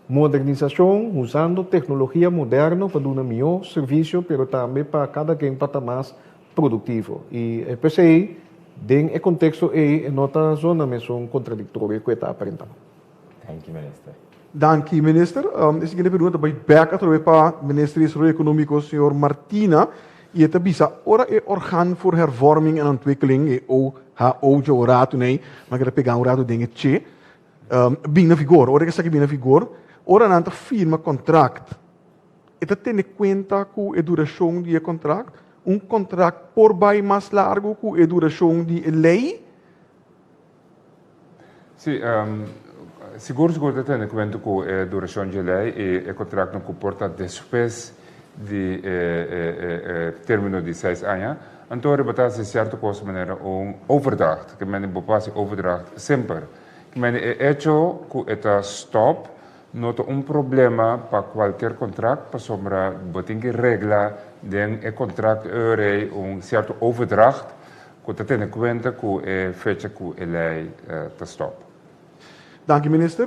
Modernisashon usando teknologia moderno pa duna mihó servisio pero tambe pa kada ken pa ta mas produktivo. I p'esei den e konteksto ei e no ta zona mesun kontradiktorio ku e ta aparentá. Danki minister. Danki minister. E siguiente pregunta ta bai bek atrobe pa minister di Desaroyo Economico señor Martina y e ta bisa ora e Orgaan voor Hervorming en Ontwikkeling, e OHO dje un rato nei, ma keda pega un rato den e che, bin na vigor, ora esaki bin na vigor, ora nan ta firma contract e ta tene cuenta cu e duracion di e contract? Un contract por bai mas largo cu e duracion di e ley? Sí, sigur sigur ta tene kuenta ku e durashon dje lei i e kontraktnan ku por ta despues di e e término di seis aña. Anto riba ta hasi sierto kos manera un overdracht, ke mende bo por hasi overdracht semper. Ke mende e echo ku e ta stòp no ta un problema pa kualker kontrakt pasobra bo tin ki regla den e kontrakt ei un sierto overdracht Ku ta tene kuenta ku e fecha ku e lei ta stòp. Danki minister.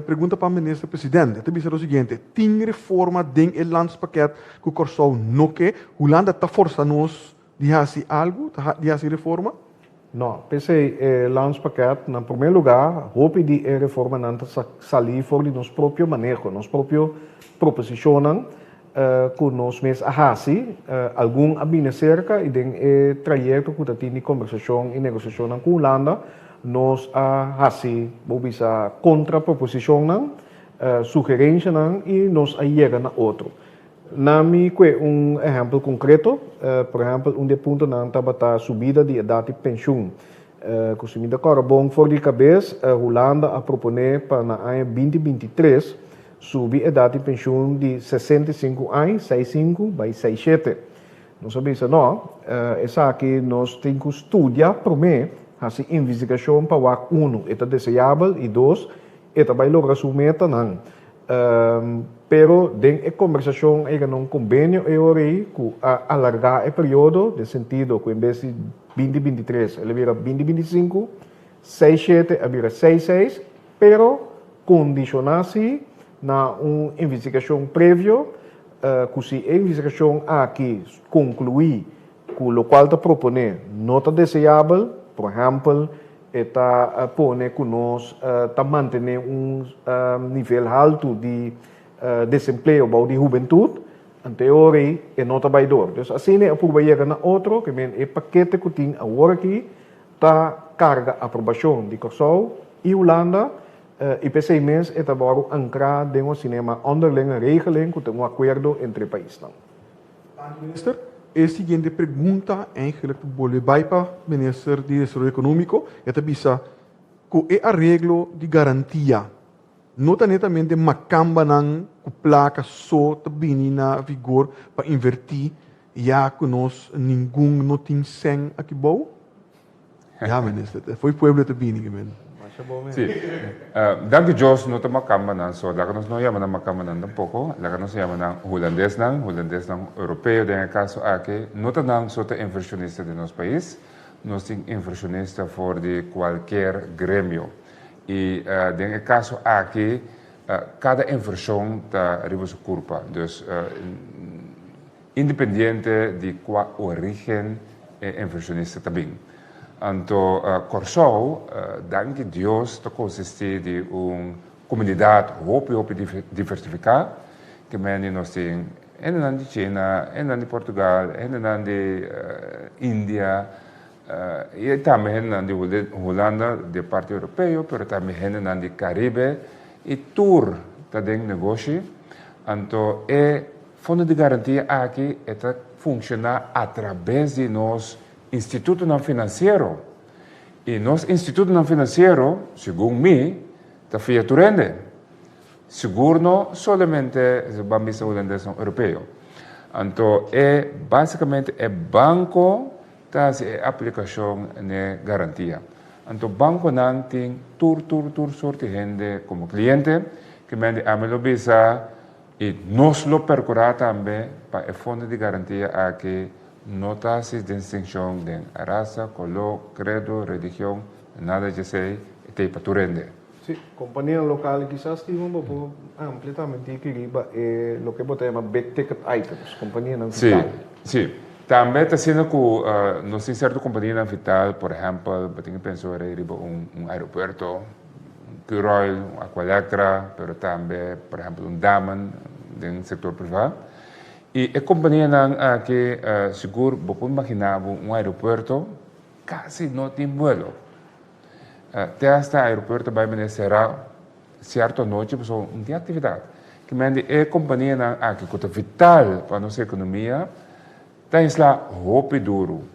Pregunta pa minister president. E ta bisa lo siguiente, tin reforma den e landspakket ku Kòrsou no ke? Hulanda ta forsa nos di hasi algu, di hasi reforma? No, p'esei e landspakket na promé lugá hopi di e reformanan ta salí for di nos propio maneho, nos propio proposishonnan. Ku nos mes a hasi, algun a bini serka i den e trayekto ku ta tin di kombersashon i negosiashonnan ku Hulanda, nos a hasi, bo bisa, kontraproposishonnan, sugerenshanan i nos a yega na otro. Na mi kue un ehèmpel konkreto, por ehèmpel un di e puntonan tabata subida di edat di penshun. Ku si mi ta kòrda bon for di kabes, Hulanda a proponé pa na aña 2023 Subi edat di penshun di 65 añ, 65, bai 67. Nos a bisa no, esaki nos tin ku studia promé, hasi investigashon pa wak unu, e ta deseabel i dos, e ta bai logra su metanan. Pero den e kombersashon a yega na un kombenio e ora ei ku a alargá e periodo den sentido ku en bes di 2023 el a bira 2025, 67 a bira 66, Pero kondishoná si na un investigashon previo, ku si e investigashon aki konkluí ku lokual ta proponé no ta deseabel, por ehèmpel e ta pone ku nos ta mantené un nivel haltu di desempleo bou di hubentut, anto e ora ei e no ta bai dor. Dus asina e a purba yega na otro, ke men e pakete ku tin awor aki Ta karga aprobashon di Kòrsou i Hulanda i p'esei mes e ta wòrdu ankrá den un sinema onderlinge regeling ku ta un akuerdo entre e paisnan. Danki minister. E siguiente pregunta eigenlijk ta bolbe bai pa Minister di Desaroyo Ekonómiko. E ta bisa ku e areglo di garantia no ta netamente makambanan ku plaka so ta bini na vigor pa invertí ya ku nos ningun no tin sèn aki bou? Ya minister, ta fo'i pueblo ta bini ki men. Masha bon Sí. Danki Dios no ta makambanan so, laga nos no yama nan makambanan tampoko, laga nos yama nan hulandesnan, hulandesnan europeo den e kaso aki, no ta nan so ta invershonista den nos pais, nos tin invershonista for di kualkier gremio. I den e kaso aki kada invershon ta riba su kurpa, dus Independiente di kua origen e inversionista ta bin. Anto Kòrsou, danki Dios, ta konsistí di un komunidat hopi hopi diversifiká, ke mende nos tin hendenan di China, hendenan di Portugal, hendenan di India, i tambe hendenan di Hulanda, di e parti europeo, pero tambe hendenan di Karibe, i tur ta den negoshi. Anto e Fondo di garantia aki e ta funciona atrabes di nos institutonan financiero y nos institutonan financiero, segun mi, ta fia tur hende. Sigur no solamente ban bisa hulandesnan europeo. Anto e basicamente e banco ta haci e aplicacion n'e garantia. Anto banconan tin tur tur tur soort di hende como cliente, ke men di ami lo bisa I nos lo perkurá tambe pa e fondo di garantia aki no ta hasi distinshon den rasa, koló, kredo, religion, nada djesei, e ta ei pa tur hende. Sí, kompanianan lokal kisas tin un bo por amplia tambe tiki riba e loke bo ta yama big ticket items, kompanianan vital. Sí, sí. Tambe ta asina ku nos tin sierto kompanianan vital, por ehèmpel, bo tin ke pensa ora riba un aeropuerto, Curoil, un Aqualectra, pero tambe por ehempel un Damen den sector priva. Y e companianan aki sigur bo por imagina bo un aeropuerto casi no tin vuelo. Te hasta aeropuerto bay mene cera cierto anochi pasobra no tin actividad. Ke mende e companianan aki cu ta vital pa nos economia Ta isla hopi duru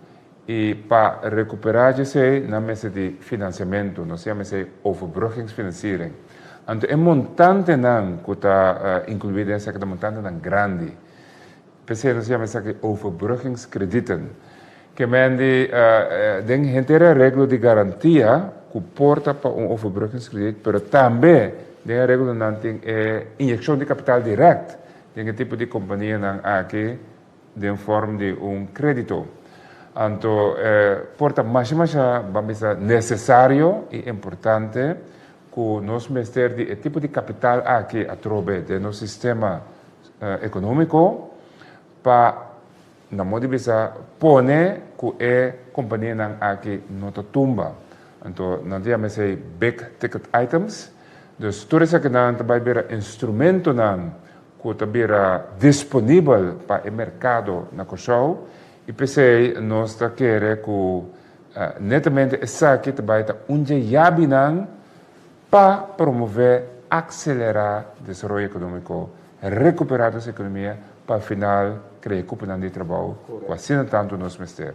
i pa rekuperá djesei nan mester di finansiamentu, nos yama esei overbruggingsfinanciering. Anto e montantenan ku ta inkluí den esaki ta montantenan grandi. P'esei nos yama esaki overbruggingskredieten. Ke men di den henter e areglo di garantia ku por ta pa un overbruggingskrediet, pero tambe den e areglonan tin e inyekshon di kapital dirèkt den e tipo di kompanianan aki. Den form di un kredito. Anto por ta masha masha ban bisa nesesario i importante ku nos mester di e tipo di kapital aki atrobe den nos sistema ekonómiko pa na modo di bisa pone ku e kompanianan aki no ta tumba. Anto nan ta yama esei big ticket items. Dus tur esakinan ta bai bira instrumentonan ku ta bira disponibel pa e merkado na Kòrsou i p'esei nos ta kere ku netamente esaki ta bai ta un dje yabinan pa promové, akselerá desaroyo ekonómiko, rekuperá nos ekonomia pa al final krea kuponan di trabou ku asina tantu nos mester.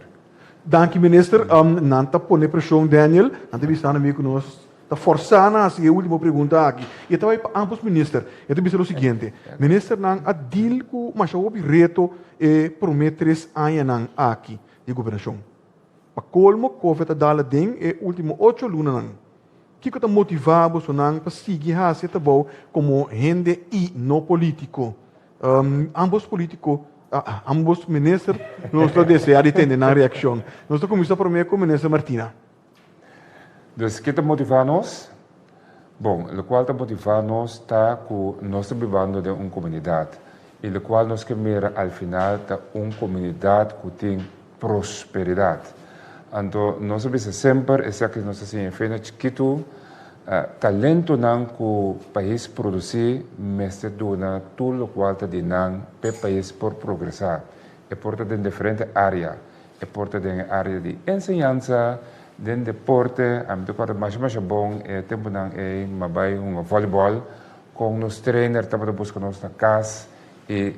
Danki minister. Nan ta pone preshon Daniel, nan ta bisa nan mi ku nos Ta forsá nan hasi e último pregunta aki i e ta bai pa ámbos minister. E ta bisa lo siguiente, Ministernan a deal ku masha hopi reto e promé tres añanan aki di gobernashon. Pa kolmo, Covid a dal aden e último ocho lunanan. Kiko ta motivá bosonan pa sigui hasi e trabou komo hende i no polítiko? Ámbos polítiko, ámbos minister, nos lo deseá di tende nan reakshon. Nos ta kuminsá promé ku Minister Martina. Dus ke ta motivá nos? Bon, lokual ta motivá nos ta ku nos ta bibando den un komunidat i lokual nos ke mira al final ta un komunidat ku tin prosperidat. Anto nos a bisa semper, esaki nos a siña fe na chikitu, talentonan ku pais produsí mester duna tur lokual ta di nan p'e pais por progresá. E por ta den diferente área. E por ta den e área di enseñansa, den deporte. Ami ta kòrda masha masha bon e tempunan ei mi a bai hunga vòlibòl kon nos trainer tabata buska nos na kas i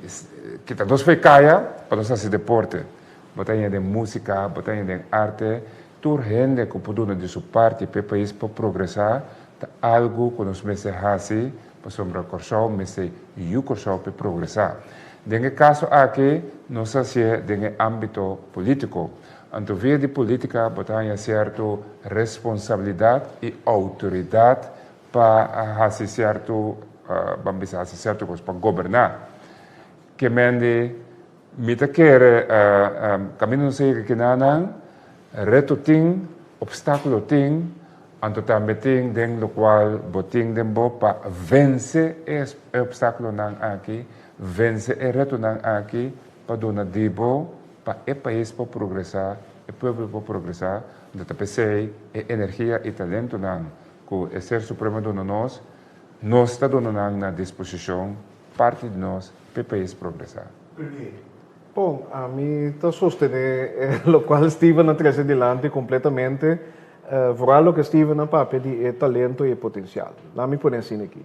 kita nos for e kaya pa nos hasi deporte. Bo ta haña den músika, bo ta haña den arte. Tur hende ku por duna di su parti pa e pais por progresá, ta algu ku nos mester hasi pasobra Kòrsou mester yu Kòrsou pa e progresá. Den e kaso aki nos a hasié den e ámbito polítiko. Anto via di polítika bo ta haña sierto responsabilidat i outoridat pa hasi sierto, ban bisa hasi sierto kos, pa goberná. Ke mende mi ta kere kaminda nos a yega kinanan, reto tin, opstákulo tin, anto tambe tin den lokual bo tin den bo pa vense e opstákulonan aki, vense e retonan aki pa duna di bo pa e pais por progresá, e pueblo por progresá, anto ta p'esei e energia i talentonan ku e Ser Supremo duna nos, nos ta duna nan na disposishon. Parti di nos p'e pais progresá. Bon, ami ta sostené lokual Steven a trese dilanti kompletamente, vooral loke Steven a papia di e talento i e potensial. Laat mi pone asina aki.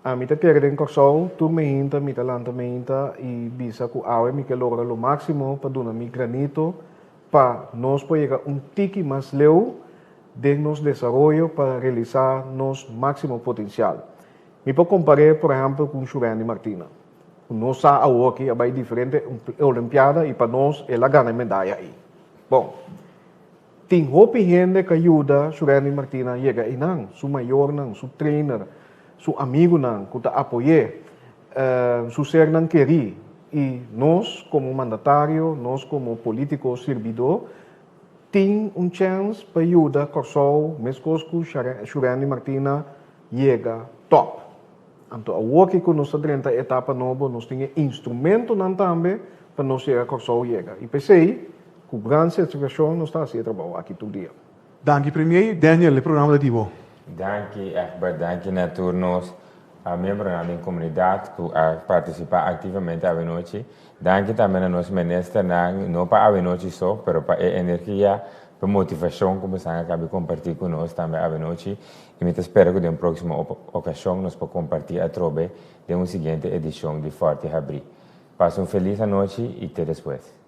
Ami ta kere den Kòrsou, tur meinta mi ta lanta meinta i bisa ku awe mi ke logra lo máksimo pa duna mi granito pa nos por yega un tiki mas leu den nos desaroyo pa realisá nos máksimo potensial. Mi por kompar'é, por ehèmpel, ku un Shurendi Martina, ku nos sa awoki a bai diferente olimpiada i pa nos el a gana e medaya ei. Bon, tin hopi hende ku a yuda Shurendi Martina yega einan, su mayornan, su trainer, su amigunan ku ta apoy'é, su sernan kerí. I nos komo mandatario, nos komo polítiko sirbidó, tin un chèns pa yuda Kòrsou meskos ku Shurendi Martina yega top. Anto awoki ku nos ta drenta e etapa nobo nos tin e instrumentonan tambe pa nos yega Kòrsou yega. I p'esei ku gran satisfakshon nos ta hasi e trabou aki tur dia. Danki Premier. Daniel, e programa ta di bo. Danki Egbert, danki na tur nos miembronan den komunidat ku a partisipá aktivamente awenochi. Danki tambe na nos ministernan, no pa awenochi so, pero pa e energia, pa e motivashon ku boso a kabi kompartí ku nos tambe awenochi. I mi ta spera ku den próksimo okashon nos por kompartí atrobe den un siguiente edishon di Fòrti Habrí. Pasa un felis anochi i te despues.